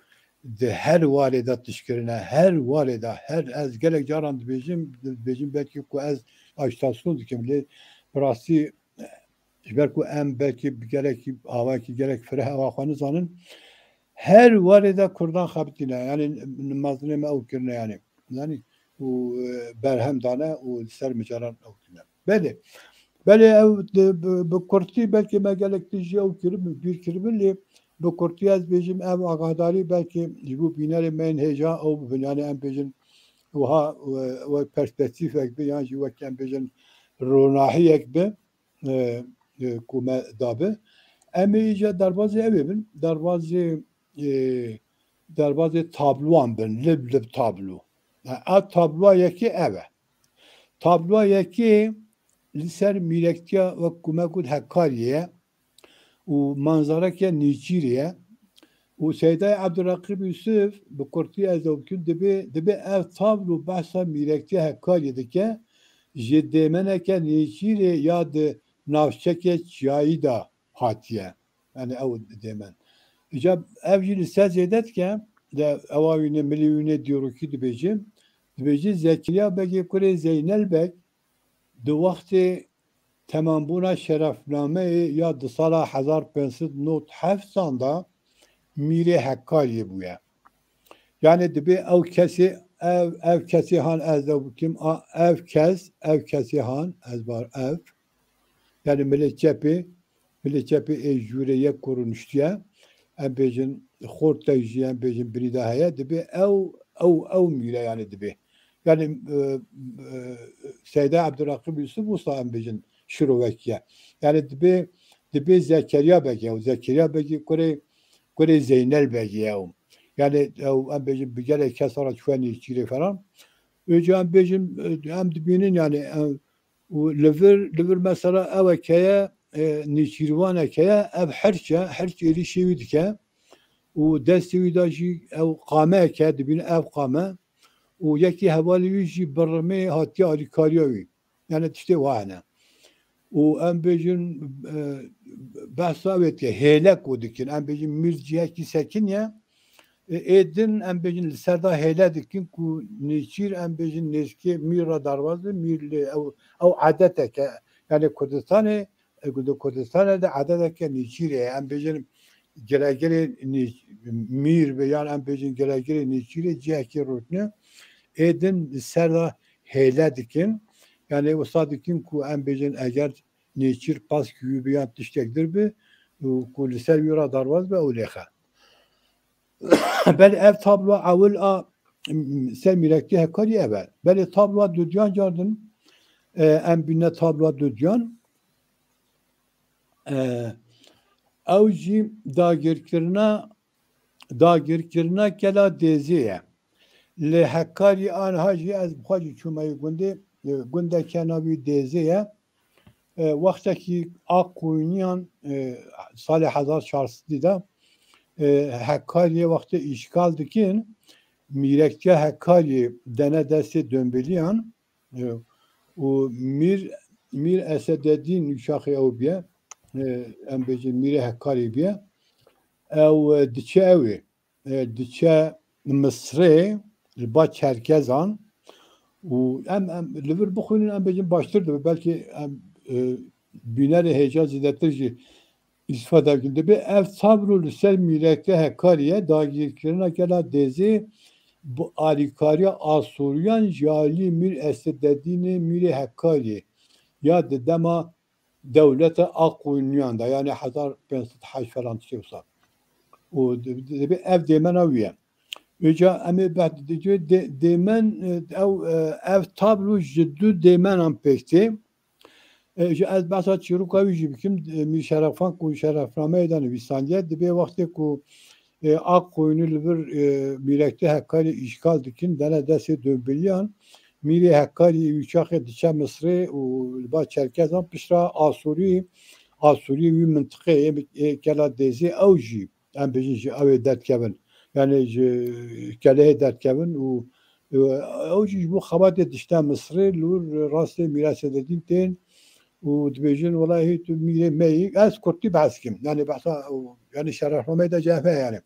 di her warê de tişkirine, her warê de, her, ez gelek caran dibêjim, dibêjim belkî ku ez ajitasyon dikim, lê bi rastî ji ber ku em belkî bi gelekî awakî gelek fireh ewa xwe nizanin, her warê de Kurdan xebitîne, yani mezinê me ew kirine yani. Yani û, e, berhem dane û li ser micaran ew kirine. Belê, belê ew di, bi, bi kurtî belkî me gelek tişt jî ew kiribin, bîr kiribin, lê bi kurtî ez bêjim ev agadarî belkî ji bo bînerê me yên hêja ew bibin. Yani em bêjin wiha, e, wek perspektîfek bi, yan jî wek em bêjin ronahiyek bi, e, e, ku me dabe. Em ê îca derbazê ew ê bin, derbazê, e, derbazê tabloan bin, lib lib tablo. E, ev tabloa yekê ev e. Tabloa yekê li ser mîrektiya wek ku me got Hekkariyê ye û manzareke nêçîrê ye. Û Seydayê Ebdulreqîb Yusuf, bi kurtî ez ew bikim, dibê, dibê ev tablo behsa mîrektiya Hekkariyê dike, ji dêmeneke nêçîrê ya di navçekê çiyayî de hatiye. Yani ew dêmen. Îca ev jî li ser zêde dike, de ewa wîne, milê wîne dîrokî dibêje. Dibêje Zekeriya Begê kurê Zeynel Beg di wextê temambûna şerefnameyê ya di sala hezar pênc sed nod heft de mîrê Hekkariyê bûye. Yani dibê ew kesê, ev, ev kesê han ez ew bikim, a, ev kes, ev kesê han ez bar ev. Yani milê çepê, milê çepê ê jûrê yek ku rûniştiye, em bêjin xortek jî, em bêjin birî de heye, dibê ew, ew, ew mîre yani dibê. Yani, e, e, Seyda Ebduraqîb Yusuf wisa em bêjin şirovek ye. Yani dibê, dibê Zekeriya Beg e. Zekeriya Begî kurê, kurê Zeynel Begî ye ew. Yani ew em bêjin bi gelek kes re çûye nêçîrê falan. Û ca em bêjin, e, em dibînin yani, e, û li vir, li vir mesela ewek heye, e, nêçîrvanek heye, ev hirç e, hirç êrîşê wî dike. Û destê wî de jî ew qameyek e, dibînin ev qame. Û yekî hevalê wî jî bi rimê hatiye alîkariya wî. Yani tiştê wiha hene. Û em bêjin, e, behsa wê dike, hêle ku dikin. Em bêjin mîr cihekî sekiniye. E, ê din em bêjin li ser de hêle dikin ku nêçîr em bêjin nêzikê mîr re derbaz be, mîr lê ew, ew edetek e. Yani Kurdistanê, e, di Kurdistanê de ededeke nêçîrê ye. Em bêjin giregirê nê-, mîr be yan em bêjin giregirê nêçîrê cihekî rûtine ê din li ser de hêle dikin. Yani wisa dikin ku em bêjin eger nêçîr paskî wî bi yan tiştek dir bi û ku li ser wî re derbaz be ew lêxe. Belê ev tabloa ewil a, m-, ser mîrektiya Hekarî ev e. Belê tabloa dudiyan cardin, e, em bîne tabloa dudiyan. E, ew jî dagirkirina, dagirkirina kela Dêzê ye. Li Hekarî aniha jî ez bi xwe jî çûme yê gundê, e, gundeke navî Dêzê ye. E, wextekî Aqoyniyan, e, salê hezar çar sedî de, e, Hekariyê wextê îşgal dikin, mîrektiya Hekariyê dene destê Dombîliyan, e, û Mîr, Mîr Esededîn û şaxê ew biye, e, em bêjin Mîrê Hekarî biye. Ew, e, diçe ew ê, e, diçe Misrê li ba Çerkezan û em, em li vir bixwînin, em bêjin baştir dibe. Belkî em, e, bînerê hêja zêdetir jî îstîfade bikin. Dibê ev tablo li ser mîrektiya Hekariyê, dagirkirina gela Dêzê bi alîkariya Asûriyan ji alî Mîr Esededînê Mîrê Hekariyê ya di dema dewleta Aqoyniyan de, yani hezar pênc sed heşt falan tiştê wisa. Û di-, di-, dibê ev dêmena wî ye. Îca em ê behs dikê dê-, dêmen, e, ew, e, ev tablo ji du dêmenan pêk tê. E, ji ez behsa çîroka wî jî bikim, e, Mîr Şerefxan ku şerefnameyê de nivîsandiye, dibê wextê ku, e, Aqoynî li vir, e, mîrektiya Hekarî îşgal dikin, dene destê Dombîliyan, Mîrê Hekarî wî çaxê diçe Misrê û li ba Çerkezan piştre Asûrî, Asûrî wî mintiqê ê, ê kela Dêzê ew jî em bêjin ji ew ê derdikevin. Yani ji Kelehê derdikevin û, e, ew jî ji bo xebatê dişte Misrê li wir rastê Mîr Esededîn tên û dibêjin, "Welahî tu mîrê me yî." Ez kurtî behs kim. Yani behsa, yani şerefnameyê de C H P yani.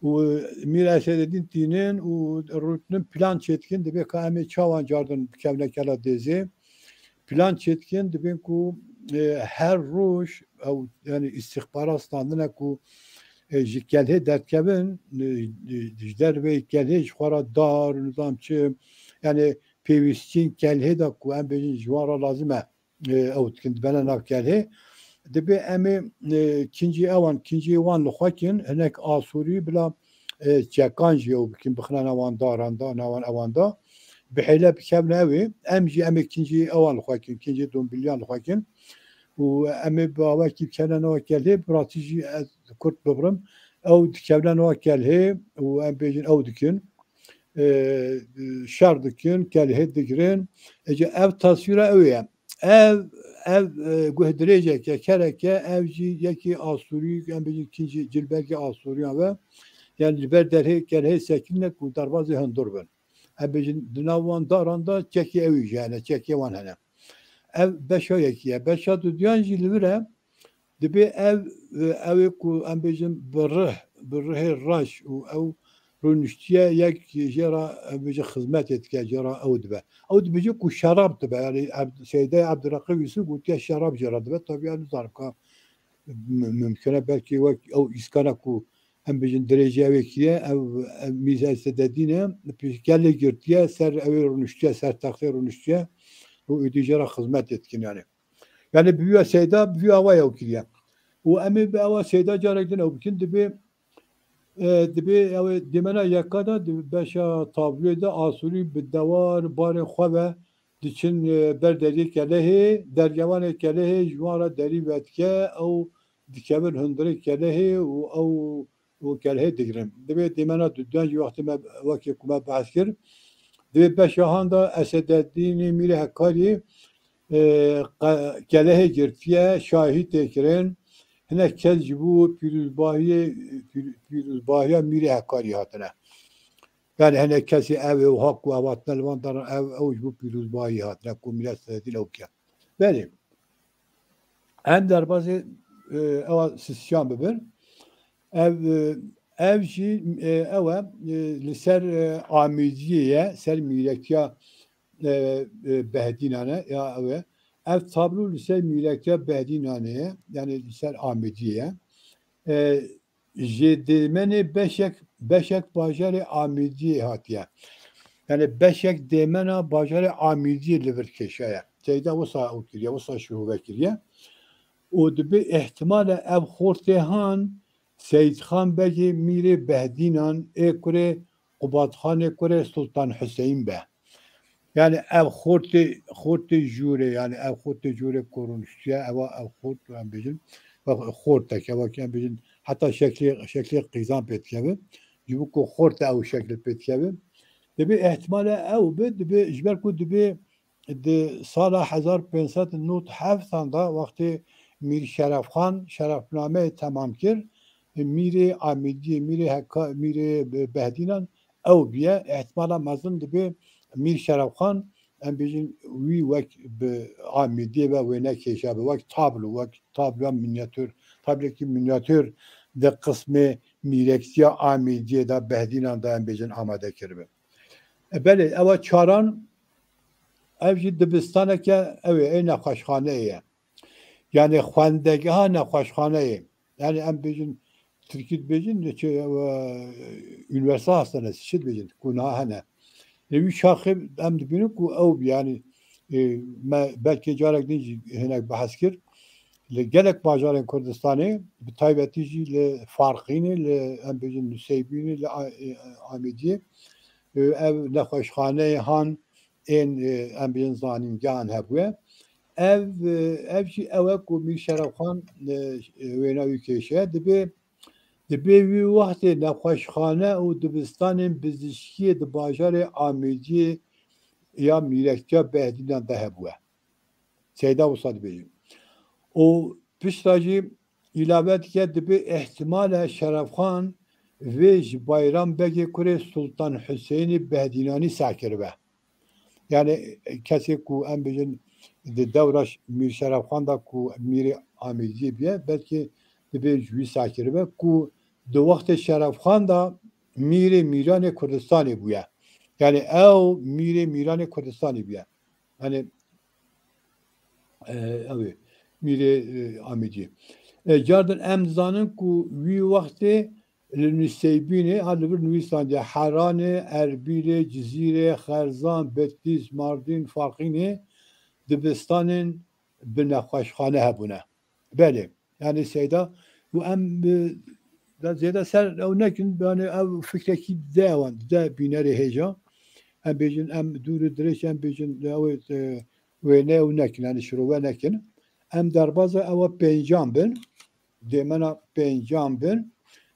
Û Mîr Esededîn tînin û rûtinin plan çêdikin, dibê ka em ê çawan cardin bikevne kela Dêzê. Plan çêdikin, dibên ku, e, her roj ew, yani îstîxbarat standine ku, e, ji Kelhê derdikevin, e, e, ji derveyî Kelhê ji xwe re dar û nizam çi, yani pêwîstiyên Kelhê de ku em bêjin ji wan re lazim e, e, ew dikin, dibene nav Kelhê. Dibê em ê, e, kincî ewan, kincî wan li xwe kin, hinek Asûrî bila, e, çekan jî ew bikin, bixine nav wan daran da, nav wan ewan da. Bi hêle bikevne ew ê, em jî em ê kincî ewan li xwe kin, kincî Dombîliyan li xwe kin. Û em ê bi awakî bikevne nav Kelhê, bi rastî jî ez kurt bibirim. Ew dikevne nav Kelhê û em bêjin ew dikin. E, şer dikin, Kelhê digirin. Ece ev tasvîra ew ye. Ev, ev, e, guhdirêjeke, kereke, ev jî yekî Asûrî, em bêjin kincî cilbergê Asûriyan ve. Yani li ber derhê Kelhê sekirine ku derbazê hundur bin. Em bêjin di nav wan daran de çekê ew jî hene, çekê wan hene. Ev beşa yekî ye. Beşa dudiyan jî li vir e. Dibê ev, ew ê ku em bêjin bi rih, bi rihê reş û ew rûniştiye yek jê re, em bêjin xizmetê dike, jê re ew dibe. Ew dibêje ku şerab dibe. Yani Eb-, Seydayê Ebdulreqîb Yusuf gotiye şerab jê re dibe. Tabii ez nizanim ka mü-, mümkün e belkî wek ew îskana ku em bêjin dirêjê ew ê kiriye, ew, ev Mîr Esededîn e, pêşkelê girtiye, ser ew ê rûniştiye, ser textê rûniştiye û êdî jê re xizmetê dikin yani. Yani bi vî Seyda, bi vî awa ew kiriye. Û em ê bi ewa Seyda carek din ew bikin, dibê, e, dibê ew ê dêmena yeka de, di beşa tabloyê de Asûrî bi dewar barê xwe ve diçin, e, ber deriyê Kelehê, dergevanê Kelehê ji wan re derî vedike, ew dikevin hundirê Kelehê û ew û Kelhê digirin. Dibê dêmena dudiyan jî wextê me, wekî ku me behs kir, dibê beşa han de Esededînê Mîrê Hekarî, e, qe-, Kelehê girtiye, şahî tê kirin. Hinek kes ji bo pîrozbahiyê, pîr-, pîrozbahiya Mîrê Hekarî hatine. Yani hinek kesê ev ê û hak û ev hatine li van daran ev, ew ji bo pîrozbahiyê hatine ku Mîr Esededîn ew kiye. Belê. Em derbazê, e, ewa sisyan bibin. Ev, e, ev jî, e, ew e, e, li ser, e, Amêdiyê ye, ser mîrekiya, e, e, Behdînan e, ya ew e. Ev tablo li ser mîrekiya Behdînanê ye, yani li ser Amêdiyê ye. E, ji dêmenê beşek, beşek bajarê Amêdiyê hatiye. Yani beşek dêmena bajarê Amêdiyê li vir kêşaye. Teyda wisa ew kiriye, wisa şihove kiriye. Û dibe ihtimale ev xortê han Seyîdxan Begê mîrê Behdînan ê kurê Qubatxanê kurê Sultan Huseyîn be. Yani ev xortê, xortê jûrê, yani ev xortê jûrê ku rûniştiye, ewa ev xort, em bêjin, xortek, ewa ki em bêjin, heta şeklê, şeklê qîzan pê dikeve. Ji bo ku xort ew şekil pê dikeve. Dibe ihtimale ew be, dibe, ji ber ku dibe di sala hezar pênc sed û nod heft da wextê Mîr Şerefxan şerefnameyê temam kir, mîrê Amêdiyê, mîrê Heka-, mîrê Be-, Behdînan ew biye. Ihtimala mezin dibe Mîr Şerefxan, em bêjin, wî wek bi Amêdiyê ve wêne kêşa be, wek tablo, wek tabloya mînyatûr, tablekî mînyatûr di qismê mîrektiya Amêdiyê de, Behdînan de, em bêjin, amade kiribe. E, belê, ewa çaran, ev jî dibistaneke, ew ê, ê nexweşxaneyê ye. Yani xwendegeha nexweşxaneyê. Yani em bêjin, Tirkî dibêjin, çi, e, üniversite hastanesi, çi dibêjin, ku niha hene. Ê wî şaxê em dibînin ku ew bî, yani, e, me belkî carek din jî hinek behs kir. Li gelek bajarên Kurdistanê, bi taybetî jî li Farqînê, li, em bêjin, Nuseybînê, li A-, e, Amêdiyê, e, ev nexweşxaneyê han ên, e, em bêjin, zanîngehan hebûye. Ev, e, ev jî ew e ku Mîr Şerefxan, e, wêna wî kêşe. Dibê, dibê wî wextê nexweşxane û dibistanên bizişkiyê di bajarê Amêdiyê ya mîrektiya Behdînan de hebûye. Seyda wisa dibêjin. Û pişta jî îlave dike, dibe ihtimale Şerefxan vê ji Bayram Begê kurê Sultan Huseyinê Behdînanî seh kiribe. Yani kesê ku em bêjin di dewra ş-, Mîr Şerefxan de ku mîrê Amêdiyê biye, belkî dibe ji wî seh kiribe ku di wextê Şerefxan de mîrê mîranê Kurdistanê bûye. Yani ew mîrê mîranê Kurdistanê bûye. Yani, e, ew ê, mîrê, e, Amêdiyê. E, cardin em dizanin ku wî wextê li Nuseybînê, ha, li vir nivîsandiye, Heranê, Erbîlê, Cizîrê, Xerzan, Betlîs, Mardîn, Farqînê dibistanên bi nexweşxane hebûne. Belê. Yani Seyda, û em, e, da zêde ser ew nekin, yani ev fikrekî dide ewan, dide bînerê hêja. Em bêjin, em dûr û dirêj, em bêjin, ew ê, e, wêne ew nekin, yani şirove nekin. Em derbaza ewa pêncan bin, dêmena pêncan bin,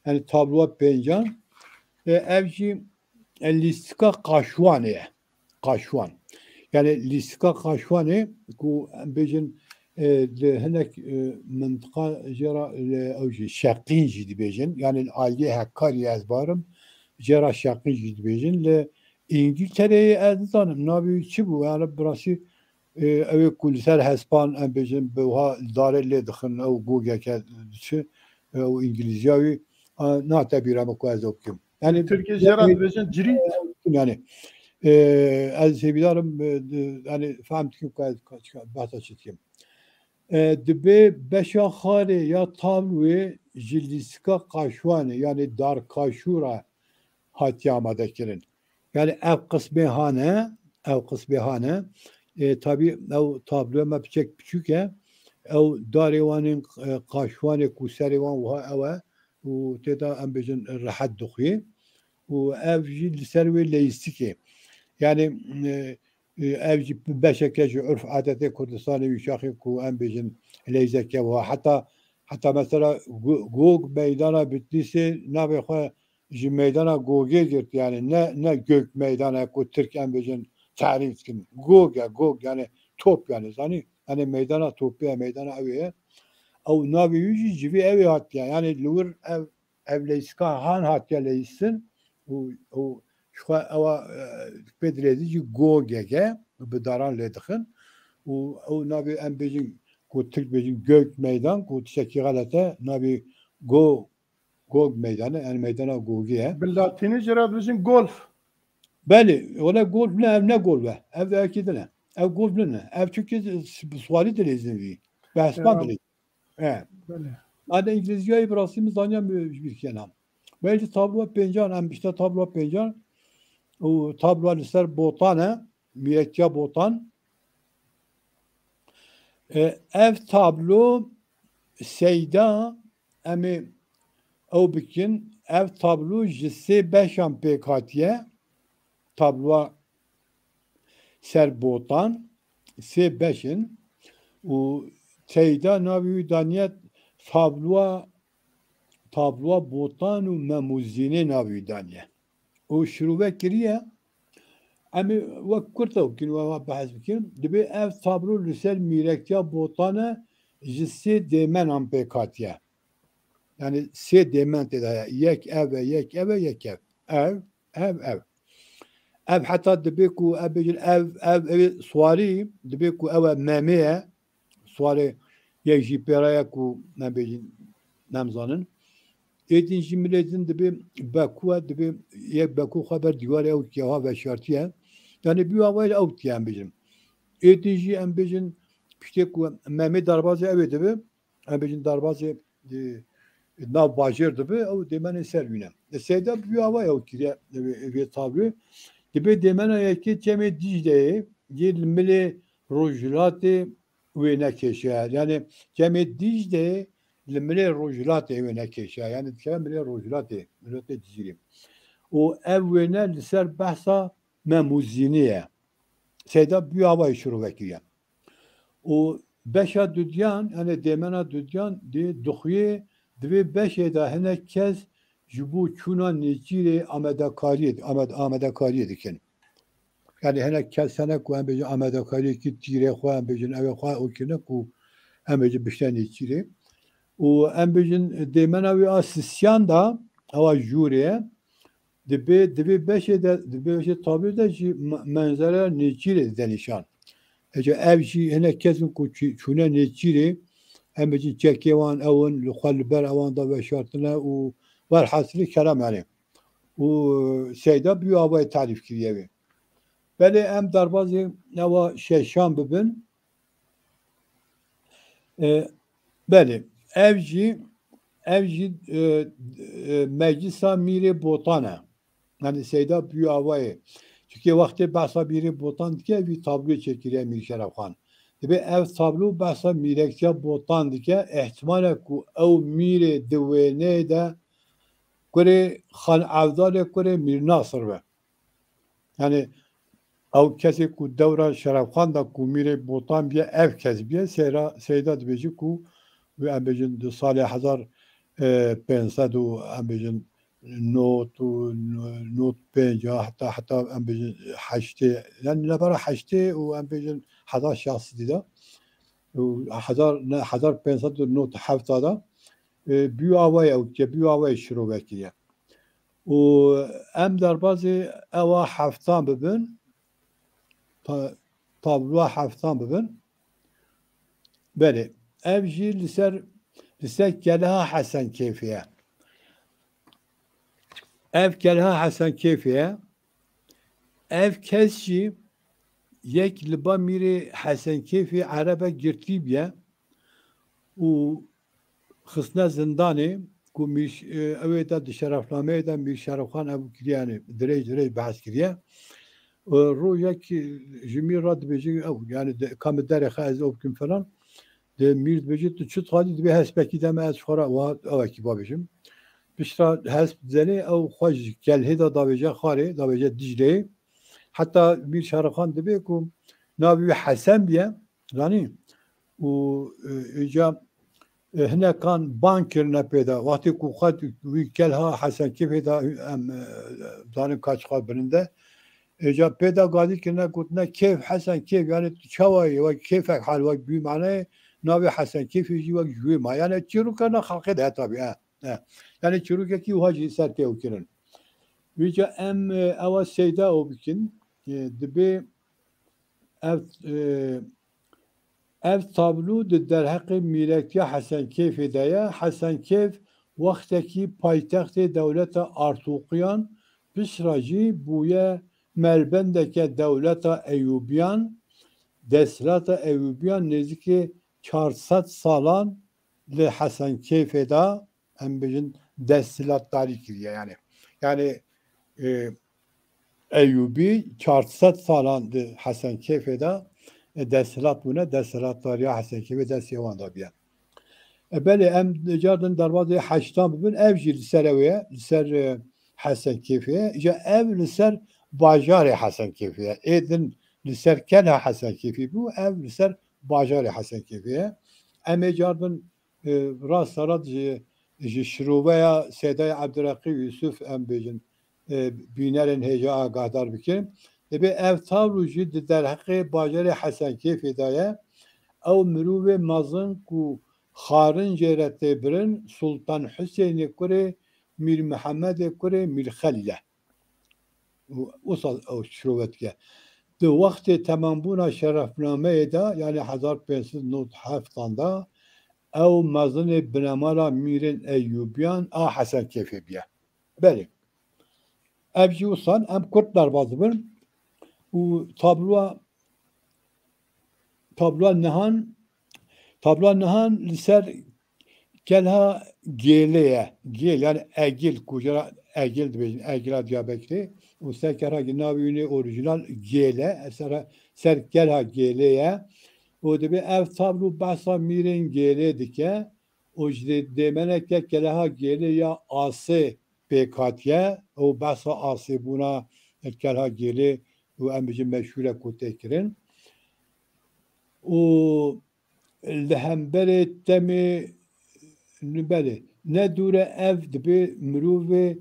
yani tabloya pêncan. E, ev jî, e, lîstika Qaşwanê ye. Qaşwan. Yani lîstika Qaşwanê ku em bêjin, e, li hinek, e, mintiqa jê re, e, ew jî Şeqîn jî dibêjin. Yani li aliyê Hekkariyê ez barim, jê re Şeqîn jî dibêjin. Li Îngiltereyê ez nizanim navê wî çi bû. Yani bi rastî, e, ew ê ku li ser hespan em bêjin bi wiha darê lê dixin, ew gogeke diçi, e, ew îngilîziya wî, a, nate bîra min ku ez ew bikim. Yani Tirkî jê re dibêjin cirît. Yani, e, ez hêvîdar im, e, di-, yani fehm dikim ku ez ka-, çika-, behsa çi dikim. E, dibê beşa xalê ya tabloyê ji lîstika Qaşwanê, yani Darkaşû re hatiye amadekirin. Yani ev qismê hane, ev qismê hane. E, tabî ew tabloya me piçek piçûk e. Ew darê wan ên, e, Qaşwanê ku serê wan wiha ew e. û tê de em bêjin rehet dixwî û ev jî li ser wê leyîstikê. Yani, e, e, ev jî beşeke ji urf adetê Kurdistanê wî şaxê ku em bêjin leyzeke wiha. Heta, heta mesela Go-, Gog meydana Bitlîsê navê xwe ji meydana Gogê girt, yani ne, ne Gök meydana ku Tirk em bêjin tarîf dikin. Gog e, Gog yani top yani zanî. Yani meydana topê ye, meydana ew ye. Ew navê wî jî civî ew ê hatiye. Yani li wir ev, ev leyska han hatiye leysin û, û ji xwe ewa, e, pê dileyîzî jî Gogek e, bi daran lê dixin. Û ew navê em bêjin ku Tirk bêjin Gök Meydan, ku tiştekî xelet e, navê Go-, Gog Meydanı, yani meydana Gogê ye. Bi latînî jê re dibêjin golf. Belê, wele golf ne, ev ne golf e. Ev de yekî din e. Ev gov nine. Ev çünkü bi swarî dilêzin vî. Bi hespan dilêzin. E. Hadi İngilizceyi bi rastî min zaniya ji bîr kena. Belkî tabloya pêncan, em işte tabloya pêncan û tabloya li ser botan e, mîrektiya botan. E, ev tablo Seyda, em ê ew bikin, ev tablo ji sê beşan pêk hatiye. Tabloya ser botan sê beş in û teyda navê wî daniye tabloya, tabloya botan û memûzînê navê wî daniye. Û şirove kiriye, em ê wek kurt ew bikin, we behs bikin. Dibê ev tablo li ser mîrektiya botan e, ji sê dêmenan pêk hatiye. Yani sê dêmen tê de heye. Yek ev e, yek ev e, yek ev. Ev, ev, ev. Ev heta dibê ku ev bêjin ev, ev, ev swarî, dibê ku ew e memê ye. Swarê yek jî pêra ye ku em bêjin, em zanin. Êdîn jî milê din dibê beku e, dibê yek beku xwe ber dîwarê ew tiye ha veşartiye. Yani bi awayê ew tiye em bêjin. Êdîn jî em bêjin piştê ku memê derbazê ew ê dibe, em bêjin derbazê, e, nav bajêr dibe, ew dêmenê ser wî ne. E, Seyda bi wî ava ew kiriye, e, vê, vê tabloyê. Dibê dêmena yekê çemê Dîcleyê yê li milê rojhilatê wêne kêşe. Yani çemê Dîcleyê li milê rojhilatê wêne kêşe. Yani dikeve milê rojhilatê, milê Cizîrê. Û ev wêne li ser behsa Memûzînê ye. Seyda bi wî avayî şirove kiriye. Û beşa dudiyan, yani dêmena dudiyan dê dixuyê, di vê beşê de hinek kes ji bo çûna nêçîrê amadekariyê, amad-, amadekariyê dikin. Yani hinek kes hene ku em bêjin amadekariyekî tîrê xwe, em bêjin ew ê xwe û kirine ku em bêjin bişte nêçîrê. Û em bêjin dêmena wî a sisiyan da, ewa jûrê ye. Dibê, di vê beşê de, di vê beşê tabloyê de jî me-, menzera nêçîrê dide nîşan. Ece ev jî hinek kes in ku çî-, çûne nêçîrê, em bêjin çekê wan ew in, li xwe li ber ewan de veşartine û werhasilî kelam yani. Û Seyda bi wî avayê tarîf kiriye wê. Belê em derbazê ewa şeşan bibin. E, belê, ev jî, ev jî, e, e, meclisa Mîrê Botan e. Yani Seyda bi wî avayê. Çunke wextê behsa Mîrê Botan dike, vî tabloyê çêkiriye Mîr Şeref Xan. Dibê ev tablo behsa mîrektiya Botan dike, ihtimal e ku ew mîrê di wêneyê de kurê Xan Evdalê kurê Mîr Nasir be. Yani ew kesê ku dewra Şerefxan da ku mîrê Botan biye, ev kes biye, Seyra, Seyda dibêjî ku wê em bêjin di salê hezar, e, pênc sed û em bêjin not û not pênc a heta, heta em bêjin heştê, yani nebara heştê û em bêjin hezar şeş sed de û hezar, ne, hezar pênc sed û not heft de, e, bi wî avayê ew, bi wî avayê şirove kiriye. Û em derbazê ewa heftan bibin, ta-, tabloa heftan bibin. Belê, ev jî li ser, li ser Kelha Hesen Kêfê ye. Ev Kelha Hesen Kêfê ye. Ev kes jî yek li ba Mîrê Hesen Kêfê Erebe girtî bûye û xistine zindanê ku Mîr, e, ew ê de di şerefnameyê de Mîr Şerefxan ev kiriye, yani dirêj dirêj behs kiriye. E, rojek ji Mîr re dibêje ew, yani de, ka min derê xwe ez ew bikim falan. Di Mîr dibêje tu çi dixwazî, dibê hespekî de me ez ji xwe re wiha ewekî babêjim. Piştre hesp dizenê ew xwe ji Kelhê de davêje xarê, davêje Dicleyê. Heta Mîr Şerefxan dibê ku navê wî Hesen biye, zanî? Û, e, îca, e, hinekan ban kirine pê de. Wextê ku xwe wî Kelha Hesen Kêfê de em, e, zanin ka çiqas bilind e. Îca pê de gazî kirine gotine Kêf Hesen Kêf, yani tu çawa yî, wek kêfek hal, wek bi wî manayê navê Hesen Kêfê jî wek ji wê ma. Yani çîroka na xelqê de heta bî, e, e. Yani çîrokekî wiha jî ser tê û kirin. Vêca em, e, ewa Seyda ew bikin, e, dibê ev, e, ev tablo di derheqê mîrektiya Hesen Kêfê de ye. Hesen Kêf wextekî paytextê dewleta Artuqiyan, piştre jî bûye melbendeke dewleta Eyûbiyan. Desthilata Eyûbiyan nêzîkî çar sed salan li Hesenkêfê de, em bêjin, desthilatdarî kiriye. Yani, yani, e, Eyûbî çar sed salan di Hesenkêfê de, e, desthilat bûne, desthilatdariya Hesenkêfê destê wan de bûye. E, belê, em car din derbazê heştan bibin, ev jî li ser ew ye, li ser, e, Hesenkêfê ye. Îca ev li ser bajarê Hesenkêfê ye. Ê din li ser Kelha Hesenkêfê bû, ev li ser bajarê Hesenkêfê ye. Em ê car din, e, rast rast ji, ji şiroveya Seydayê Ebdulreqîb Yusuf, em bêjin, e, bînerên hêja agahdar bikin. Dibê ev tablo jî di derheqê bajarê Hesenkêfê de ye. Ew mirovê mezin ku xarin jê re tê birin, Sultan Husênê kurê Mîr Mihemedê kurê Mîr Xelîl e. Û wisa ew şirove dike. Di wextê temambûna şerefnameyê de, yanî hezar pênc sed nod heft de, ew mezinê binemala mîrên Eyûbiyan a Hesenkêfê bûye. Belê. Ev jî wisa, em kurt derbas dibin û tabloa, tabloa nihan, tabloa nihan li ser Kelha Gêlê ye. Gêl, yani Egil, ku jara Egil dibêjin, Egila Diyarbekirê. Û ser Kelha Gêlê, navê wî nê orîjinal Gêl e. Ser, ser Kelha Gêlê ye. Û dibê ev tablo behsa mîrên Gêlê dike. Û ji dê-, dêmeneke Kelha Gêlê ya Asê pêk hatiye. Û behsa asê bûna Kelha Gêlê û em bêjin meşhûr e ku tê kirin. Û li hemberê temê, belê, ne dûr e, ev dibê mirovê,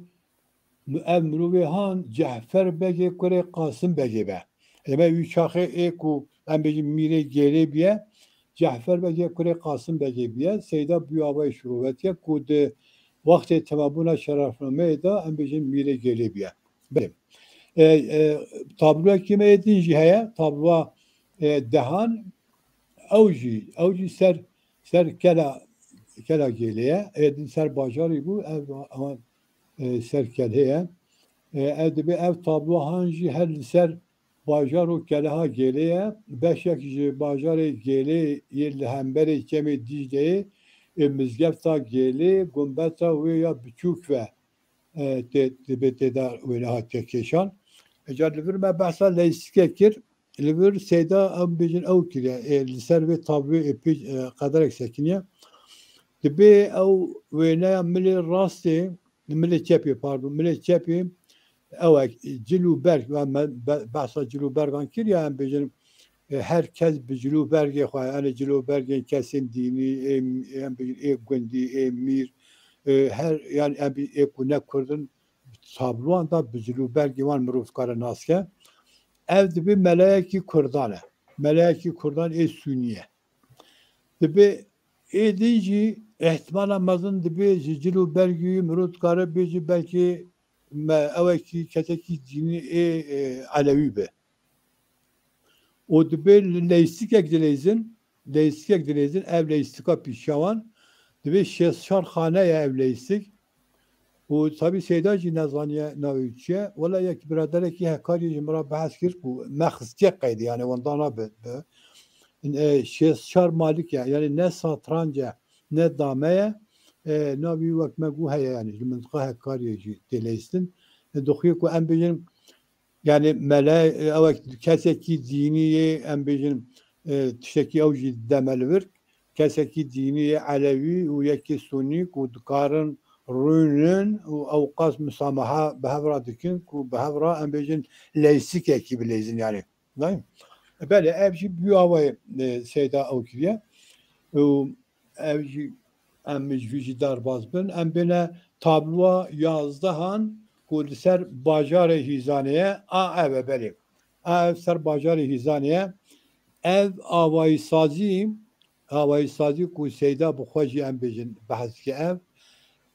ev mirovê han Cehfer Begê kurê Qasim Begê be. Eme wî çaxê ê ku em bêjin mîrê Gêlê bûye, Cehfer Begê kurê Qasim Begê bûye. Seyda bi wî awayî şirovetiye ku di wextê temabûna şerefnameyê de em bêjin mîrê Gêlê bûye. Belê. E, e, tabloyekî me yê din jî heye, tabloya, e, dehan, ew jî, ew jî ser, ser Kela, Kela Gêlê ye. Ê din ser bajarî bû, ev, ew, e, ser Kelhê ye. E, ev dibê ev tabloya han jî her li ser bajar û Keleha Gêlê ye. Beşek ji bajarê Gêlê yê li hemberê Çemê Dîcleyê, e, Mizgefta Gêlê, gumbeta wê ya biçûk ve, e, tê, dibê tê de wêne hatiye kêşan. Ecar li vir me behsa leysikê kir, li vir Seyda em bêjin ew kiriye. E, li ser vê tabloyê ê pê, e, qederek sekiniye. Dibê ew wêneya milê rastê, milê çepê, pardon, milê çepê, ew e, cil û berg, ya me, be-, behsa cil û bergan kir ya, em bêjin, e, her kes bi cil û bergê xwe, yani cil û bergên kesên dînî, ê, em bêjin ê gundî, ê mîr, e, her, yani em bê-, ê ku ne kurd in, tabloan da bi cil û bergê wan mirov dikare nas ke. Ev dibê melayekî kurdan e. Melayekî kurdan ê sûnî ye. Dibê ê din jî îhtimala mezin dibê ji cil û bergî wî mirov dikare bêjî belkî me ewekî kesekî dînî ê, e, elewî be. Û dibê li leysikek dileyzin, leysikek dileyzin, ev leysika pîşiya wan, dibê şêst çar xane ye ev leysik. Û tabî Seyda jî nezaniye navê wî çi ye. Wela yek biraderekî Hekariyê ji min re behs kir ku me xistiye qeydê, yani wenda nabe, be. E, şêst çar malik e, yani ne satranc e, ne dame ye. E, navî wek me got heye, yani li mintiqa Hekariyê jî tê leyistin. E, dixuye ku em bêjin, yani mele, e, ew kesekî dînî yê, em bêjin, e, tiştekî ew jî deme li vir. Kesekî dînî yê elewî û yekî sunî ku dikarin rûnin û ewqas misamaha bi hev re dikin ku bi hev re, em bêjin, leysikekî bileyzin, yani. Nayê? Belê, ev jî bi wî awayê, e, Seyda ew kiriye. Û ev jî em ji vî jî derbas bin. Em bêne tabloa yazdehan ku li ser bajarê Hîzanê ye. A ev e, belê. A ev ser bajarê Hîzanê ye. Ev awayîsazî, awayîsazî ku Seyda bi xwe jî, em bêjin, behs dike ev.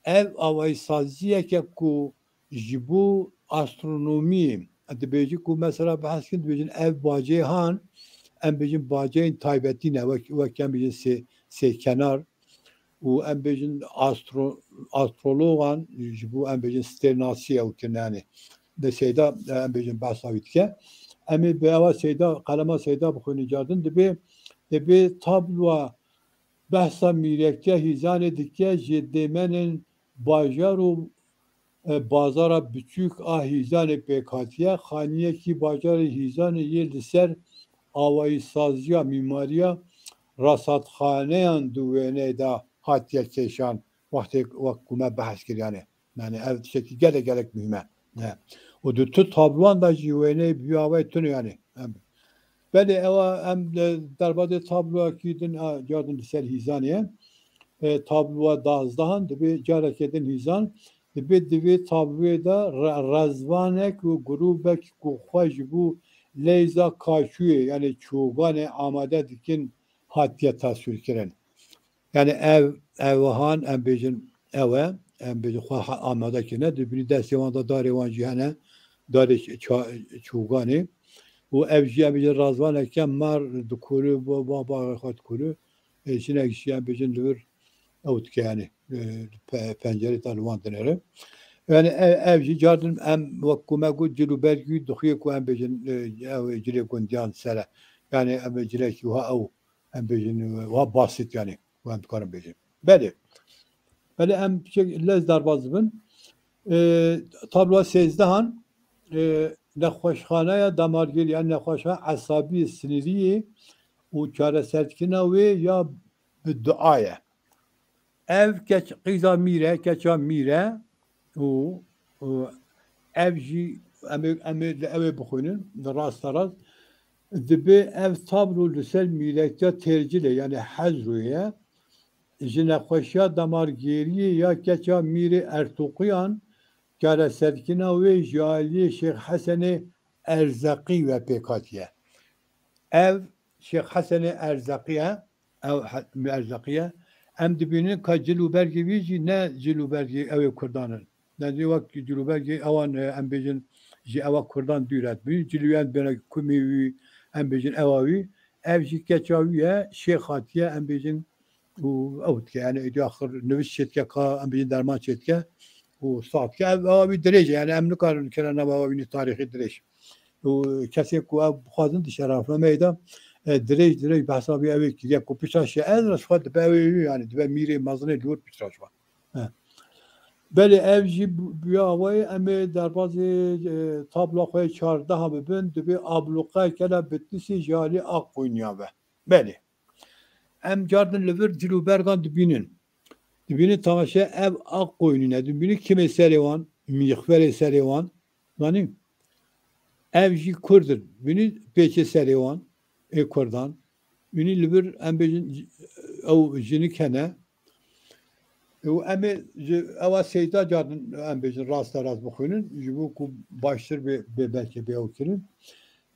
Ev awayîsaziyeke ku ji bo astronomiyê, dibêjin ku mesela behs kin, dibêjin ev bacê han, em bêjin baceyên taybetî ne, wek, wek em bêjin sê, sêkenar û em bêjin astro-, astrologan ji bo em bêjin stêrnasî ew kirine, yani. De Seyda, em bêjin behsa wî dike. Em ê bi ewa Seyda, qelema Seyda bixwînin cardin. Dibê, dibê tabloa behsa mîrektiya hîzanê dike, ji dêmenên bajar û, e, bazara biçûk a hîzanê pêk hatiye. Xaniyekî bajarê hîzanê yê li ser awayîsaziya mîmariya rasatxaneyan di wêneyê de hatiye kêşan, wextê wek ku me behs kir, yanî. Yani ev tiştekî gelek gelek muhîm e. Ne. Û di tu tabloan de jî wêneyê bi vî awayî tune, yani. Em, belê ewa em, e, derbazê tabloyekî din, a, cardin li ser hîzanê ye. E, tabloya dazdehan dibê carekê din hîzan, dibê di vê tabloyê de re-, rezvanek û grûbek ku xwe ji bo leyza kaşûyê, yani çoganê amade dikin, hatiye taswîrkirin. Yani ev, ev han em bêjin ew e, em bêjin xwe ha-, amade kirine. Dibînî destê wan de darê wan jî hene, darê ç-, ça-, çoganê. Û ev jî em bêjin razvaneke mar dikuru, ba-, ba-, baxê xwe dikuru. E, jinek jî em bêjin li vir ew dike, yani, e, pe-, pencerê te li wan dinêre. Yani ev, ev jî cardin em wek ku me got cil û bergî dixuye ku em bêjin, e, ew cilê gundiyan ser e. Yani em cilekî wiha ew, em bêjin, e, wiha basit, yani, wan dikarin bêjin. Belê. Belê em şey lez derbaz dibin. E, tabloya sêzdehan, e, nexweşxaneya damargêrî, yani nexweşxaneya esabî sinirî û çareserdikirina wê ya bi dua ye. Ev keç, qîza mîr e, keça mîr e û, û ev jî em ê, em ê li ew ê bixwînin, li rasta rast. Dibê ev tablo li ser mîrektiya têrcilê, yani hezrû ye, ji nexweşiya damargêriyê ya keça mîrê Ertuqiyan, çareserkirina wê ji aliyê Şêx Hesenê Erzeqî ve pêk hatiye. Ev Şêx Hesenê Erzeqî ye, ew he-, Erzeqî ye. Em dibînin ka cil û bergê wî jî ne cil û bergê ew ê Kurdan in. Nêzî wek cil û bergê ewan, e, em bêjin, ji ewa Kurdan dûr e. Dibînin cilûyan bêne kumê wî, em bêjin ewa wî. Ev jî keça wî ye, şêx hatiye, em bêjin, û ew dike, yani, êdî axir niviş çêdike, ka em bêjin derman çêdike û sax dike. Ev ewa wî dirêj e, yani, em nikarin kira nava ewa wî tarîxî dirêj. Û kesên ku ev bixwazin di şerafnameyê de, e, dirêj, dirêj behsa vê ew ê kiriye ku pişta şi ez re ji xwe dibe ew ê, yani, dibe mîrê mezin ê li wir pişta ji xwe. He. Belê ev jî bi, bi awayê em ê derbazê, e, tabla xwe yê çardeha bibin, dibê abluqayeke la Bitlîsê ji alî Aqquynîya ve. Belê. Em cardin li vir cil û bergan dibînin. Dibînin temaşe ev Aqquynî ne. Dibînin kimê serê wan, mîxwerê serê wan. Zanî? Ev jî Kurd in. Bînî pêçê serê wan, ê Kurdan. Bînî li vir em bêjin, ew jinik hene. Û em ê ji ewa seyda carin em bêjin rasta rast bixwînin, ji bo ku baştir bê, bê belkê bê ew kirin.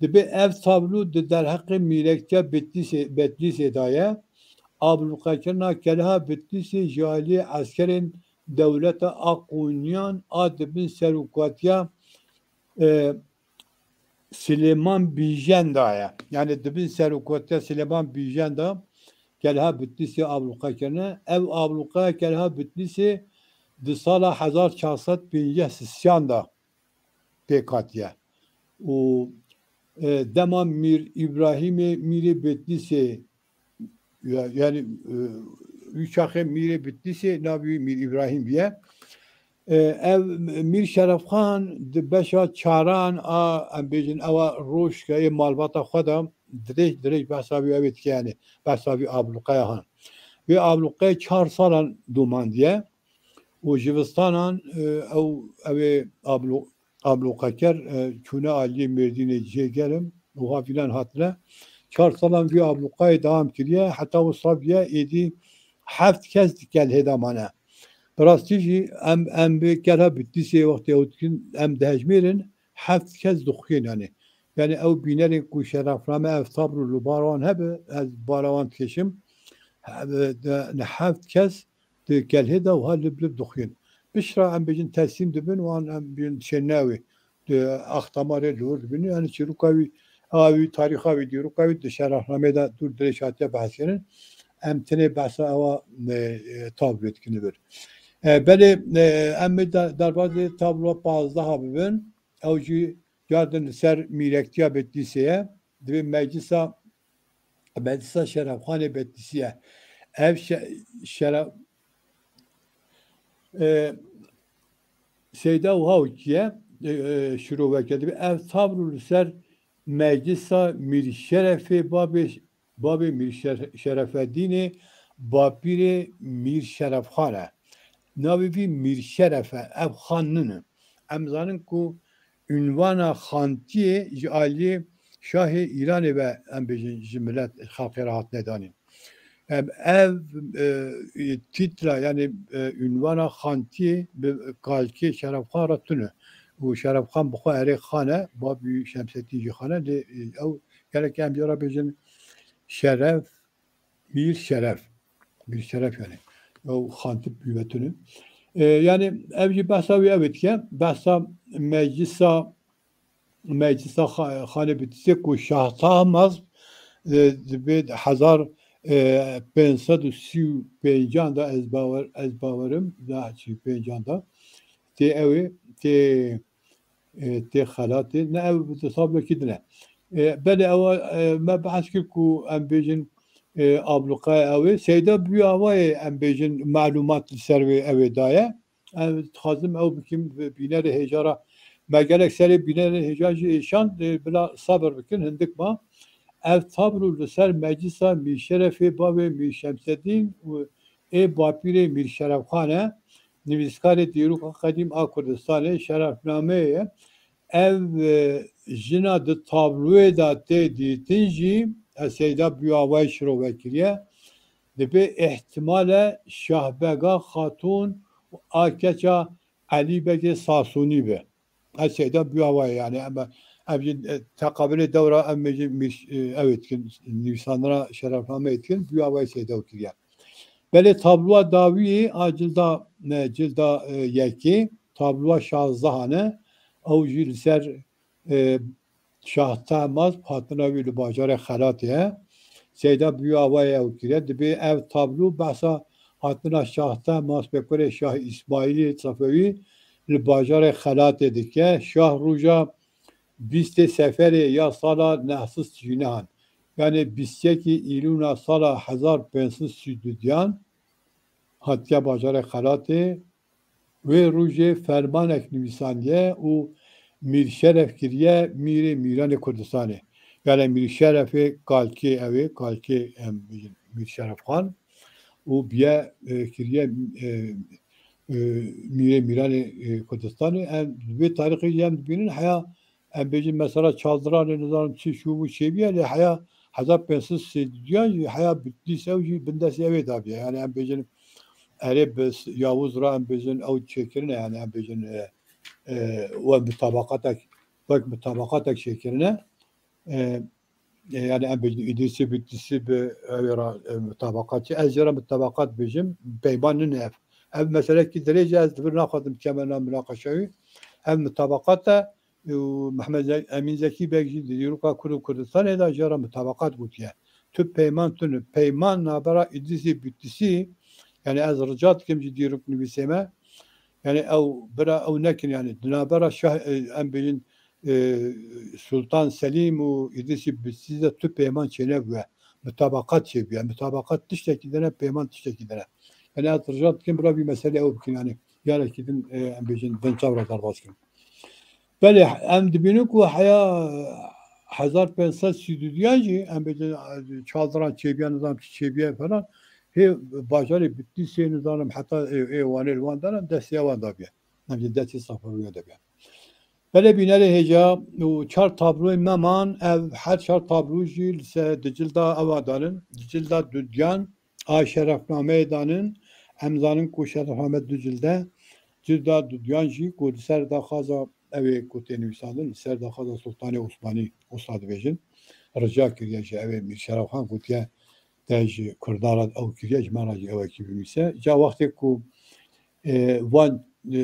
Dibê ev tablo di derheqê mîrektiya Betlîsê, Betlîsê de ye. Ablûqekirina keleha Betlîsê ji aliyê eskerên dewleta Aqûniyan a di bin serokatiya, e, Silêman Bîjen de ye. Yani di bin serokatiya Silêman Bîjen de keleha Bitlîsê ablûqe kirine. Ev ablûqeya keleha Bitlîsê di sala hezar çar sed pêncî sisiyan de pêk hatiye. Û, e, dema Mîr Îbrahîmê, Mîrê Bitlîsê, ya-, yani, e, wî çaxê Mîrê Bitlîsê navê wî Mîr Îbrahîm bûye. E, ev Mîr Şerefxan di beşa çaran a, em bêjin, ewa rojka yê malbata xwe de dirêj, dirêj behsa wî ew ê dike, yani behsa vî ablûqeya han. Vê ablûqeyê çar salan domandiye û jivistanan, e, ew, ew ê ablû-, ablûqeker, e, çûne aliyê Mêrdînê cihê germ û havînan hatine. Çar salan vî ablûqayê dewam kiriye, heta wisa bûye êdî heft kes di kelhê de mane. Bi rastî jî em, em bi kelha Bitlîsê wextê ew dikin, em dihejmêrin, heft kes dixuyên, yani. Yani ew bînerên ku şerefname ev tablo li bar wan hebe, ez bara wan dikêşim. He-, de-, ne heft kes di kelhê de wiha lib lib dixuyên. Piştre em bêjin teslîm dibin, wan em bêjin dişên newê. Di axtamarê li wir dibin. Yani çîroka wî, a wî, tarîxa wî, dîroka wî di şerefnameyê de dûr dirêj hatiye behskirin. Em tenê behsa ewa, e, e, tabloyê dikin li vir. E, belê, e, em ê de-, derbazê tabloya pazdeh bibin. Ew jî Diyar din li ser mîrektiya Betlîsê ye. Divê meclisa, meclisa Şerefxanê Betlîsî ye. Ev şe-, şeref, e, Seyda wiha wekî ye, e, e, şiroveke dibe. Ev tablo li ser meclisa Mîr Şerefê babê, babê Mîr Şer-, Şerefedînê, bapîrê Mîr Şerefxan e. Navê vî Mîr Şeref e, ev xan nîne. Em zanin ku unvana xantiyê ji aliyê şahê Îranê ve, em bêjin, ji milet, xelkê re hatine danîn. Em, ev, e, tîtra, yanî, e, unvana xantiyê bi kalkê Şerefxan re tune. Û Şerefxan bi xwe erê xan e, babî Şemseddîn jî xan e, lê, e, ew gerek em jê re bêjin Şeref, Mîr Şeref. Mîr Şeref yanî. Ew xantî bi ve tune. E, yanî ev jî behsa wî ew ê dike, behsa meclisa Meclisa Xa-, Xanê Bitîsê ku Şah Tahmaz, e, dibe hezar, e, pênc sed û sî û pêncan de ez bawer, ez bawerim, da sî û pêncan de tê ew ê, tê, e, tê xelatê. Ne ew di tablokî din e. E, belê ew, e, me behs kir ku em bêjin, e, abluqaya ew ê. Seyda Bûyavayê em bêjin malûmat li ser wê ew ê daye. Ez dixwazim ew bikim bi bînerê hêja re. Me gelek serê bînerê hêja jî êşand, lê bila sabir bikin, hindik ma. Ev tablo li ser meclisa Mîr Şerefê bavê Mîr Şemsedîn û ê bapîrê Mîr Şerefxan e, nivîskarê dîroka qedîm a Kurdistanê, şerefnameyê ye. Ev, e, jina di tabloyê de tê dîtin jî, ez Seyda Bûyavayê şirove kiriye. Dibe îhtimale Şahbega Xatûn û a keça Elî Begê Sasûnî be. Ez Seyda Bûyavayê, yanî em, ev jî, e, teqabilê dewra em jî mîş-, e, ew ê dikin, nivîsandina şerefnameyê dikin, Bûyavayê Seyda kiriye. Belê tabloya dawiyê a cilda, e, cilda, e, yekê, tabloya şazdehan e, ew jî li ser, e, Şah Tahmaz hatina wî li bajarê Xelatê ye. Seyda Bûyavayê ew kiriye. Dibê ev tablo behsa hatina Şah Tahmaz pêkurê Şah Îsmaîlê Sefewî li bajarê Xelatê dike. Şah roja bîstê Seferê ya sala neh sed û sî û nehan, yanî bîst yekê Îlûna sala hezar pênc sed û sî û duyan hatiye bajarê Xelatê. Wê rojê fermanek nivîsandiye û Mîr Şeref kiriye Mîrê Mîranê Kurdistanê. Yanî Mîr Şerefê kalkê ew ê, kalkê em bêjin Mîr Şeref Xan û biye, e, kiriye, e, e, Mîrê Mîranê, e, Kurdistanê. Em vê tarîxê jî em dibînin heya em bêjin mesela Çaldiranê nizanim çi şû bû çêbiye, lê heya hezar pênc sed sî û duyan jî heya Bitlîs ew jî bindestê ew ê dabiye. Yanî em bêjin erê bi s-, Yavuz re em bêjin ew çêkirine, yanî em bêjin, e, e, wek mutabaqatek, wek mutabaqatek çêkirine. E, e, yanî em bêjin Îdrîsê Bitlîsî bi ew ê re, e, mutabaqat çi. Ez jê re mutabaqat bêjim, peyman nîne ev. Ev meselekî dirêj e, ez di vir naxwazim bikeme nav minaqeşa wî. Ev mutabaqat e, û Mehmed Ze-, Emîn Zekî Beg jî di dîroka Kurd û Kurdistanê de jê re mutabaqat gotiye. Tu peyman tune. Peyman navbera Îdrîsê Bitlîsî, yanî ez rica dikim ji dîrok nivîsê me, yanî ew bira ew nekin, yanî di navbera şah, e, em bêjin, e, Sultan Selîm û Îdrîsê Bitlîsî de tu peyman çênebûye. Mutabaqat çêbûye. Mutabaqat tiştekî din e, peyman tiştekî din e. Yanî ez rica dikim bila vî meselê ew bikin, yanî yarekî din, e, em bêjin, din çav re derbas kin. Belê, em dibînin ku heya hezar pênc sed sî û duyan jî, em bêjin, çaldiran çêbiya, nizam çi çêbiya falan, hê bajarê Bitlîsê nizanim heta ê, ê Wanê li wan danan destê wan dabiye. Em jî destê Sefewîya dabiye. Belê bînerê hêja û çar tabloyên me man, ev her çar tablo jî li ser di cilda ewa danin, di cilda dudiyan a şerefnameyê danin. Em zanin ku şerefname du cilde, cilda dudiyan jî ku li ser daxwaza ew ê ku tê nivîsandin, li ser daxwaza Sultanê Osmanî, wisa dibêjin, rica kiriye ji ew ê Mîr Şeref Xan gotiye, te ji Kurdan re ew kiriye, ji me re jî ewekî binivîse. Ca wextê ku, e, van, e,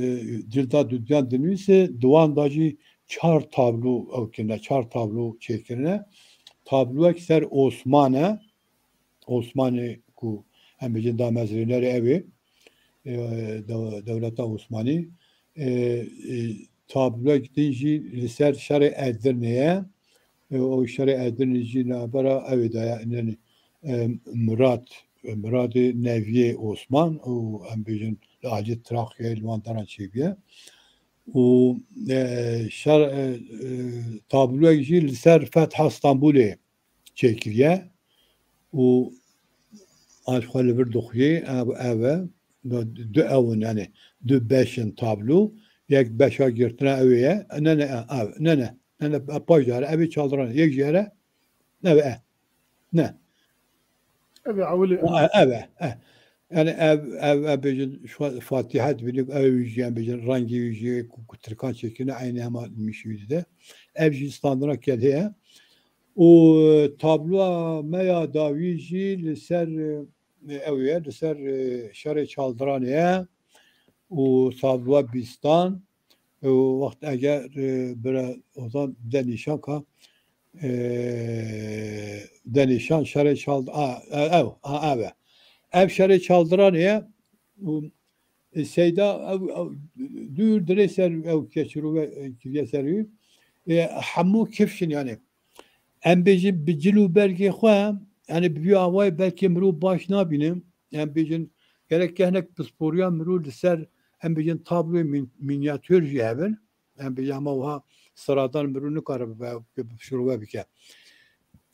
cilda dudiyan dinivîse, di wan de jî çar tablo ew kirine, çar tablo çêkirine. Tabloyek ser Osman e, Osmanê ku em bêjin damezrênerê ew ê, e, dew-, dewleta Osmanî, e, e, tabloyek din jî li ser şerê Edirnê ye. E, o şerê Edirnê jî navbera ew ê daye, yani, e, Murat, e, Muradê Neviyê Osman û em bêjin li aliyê Trakyayê li wan deran çêbûye. Û, e, şer, e, e, tabloyek jî li ser Fetha Stenbolê çêkiriye û an xwe li vir dixuyê, ev, ev e. Du ew in, yani du beş in tablo. Yek beşa girtine ew ê ye. Ne, ne, ev, ne, ne. Ne, ne, paş dare, ev ê çaldiran. Yek jî here, ev e. Ne. Ev ê ewilê. Ha, ev e, e. Yani ev, ev, ev bêjin, şu Fatiha dibînin, ev wî jî, em bêjin, rengê wî jî ku, ku Tirkan çêkirine, eynî hema mişî wî dide. Ev jî standina kelhê ye. Û tabloya me ya dawî jî li ser, e, ew ye, li ser, e, şerê Çaldiranê ye. Û tabloya bîstan, e, wext eger, e, bira Ozan de nîşan ka, e, de nîşan şerê Çald-, a, e, ew, a, ev e. Ev şerê Çaldiranê ye. Û, e, Seyda ew, ew, dûr dirê ser ew keçirove, e, kiriye ser wî. E, hemû kifşin yani. Em bêjin bi cil û bergê xwe, yani bi vî awayê belkî mirov baş nabîne. Em bêjin gerek kehnek pisporiya mirov li ser, em bêjin tabloyê min-, mînyatûr jî hebin. Em bêjin hema wiha siradan mirov nikare bi, bi, bi şirove bike.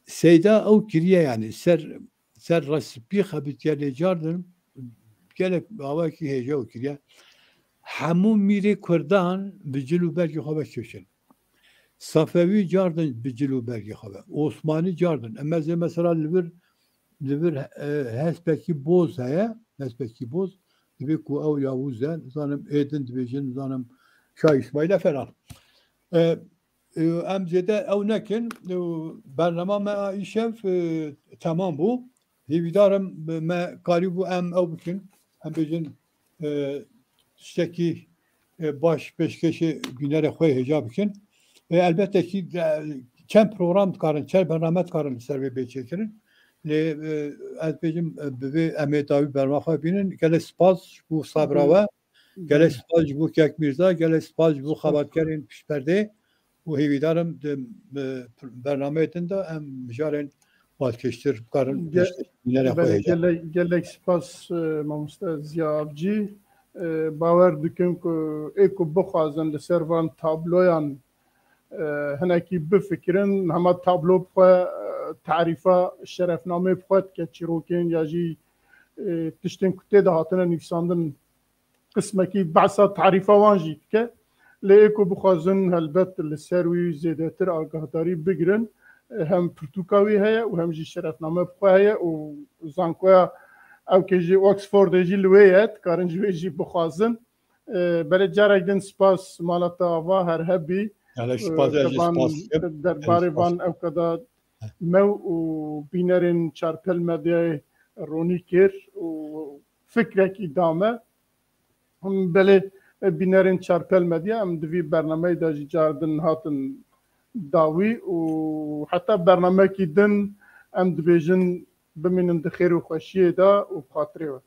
Seyda ew kiriye yani ser, ser respî xebitiye lê cardin gelek awayekî hêja û kiriye. Hemû mîrê Kurdan bi cil û bergê xwe ve kifşin. Safewî cardin bi cil û bergê xwe ve. Osmanî cardin. Em ez ê mesela li vir, li vir, e, hespekî boz heye. Hespekî boz. Dibê ku ew Yavuz e. Nizanim ê din dibêjin, nizanim Şah Îsmaîl e falan. E, e, em zêde ew nekin. E, bernama me a îşev, e, temam bû. Hêvîdar im me karîbû em ew bikin. Em bêjin, e, tiştekî, e, baş pêşkêşê bînerê xwe hêja bikin. E, elbette kî, e, çend program dikarin, çend bername dikarin li ser vê bê çêkirin. Lê, e, ez bêjim, e, bi vê em ê dawî bernama xwe bînin. Gelek spas ji bo sabra we. Gelek spas ji bo Kek Mîrza, gelek spas ji bo xebatkerên piştperdê û hêvîdar im di, e, bernameyê din de em mijarên balkêştir bikarin Ge-, pêşkêşbînerê xwe belê hêja. Gelek, gelek spas, e, mamoste Ziya Avcî. E, bawer dikim ku ê ku bixwazin li ser van tabloyan, e, hinekî bifikirin, hema tablo bi xwe, e, tarîfa şerefnameyê bi xwe dike çîrokên ya jî, e, tiştên ku tê de hatine nivîsandin qismekî behsa tarîfa wan jî dike. Lê ê ku bixwazin helbet li ser wî zêdetir agahdarî bigirin, hem pirtûka wî heye û hem jî şerefname bi xwe heye û zankoya ew kê ji Oxfordê jî li wê ye, dikarin ji wê jî bixwazin. E, belê carek din spas mala te ava, her hebî. Gelek spas, e, ez jî te van spas dikim. Derbarê van ew qada me û bînerên Çarpel Medyayê ronî kir û fikrekî da me. Hûn belê, e, bînerên Çarpel Medya, em di vî bernameyê de jî car din hatin dawî û heta bernamekî din em dibêjin bimînin di xêr û xweşiyê de û bi xatirê we.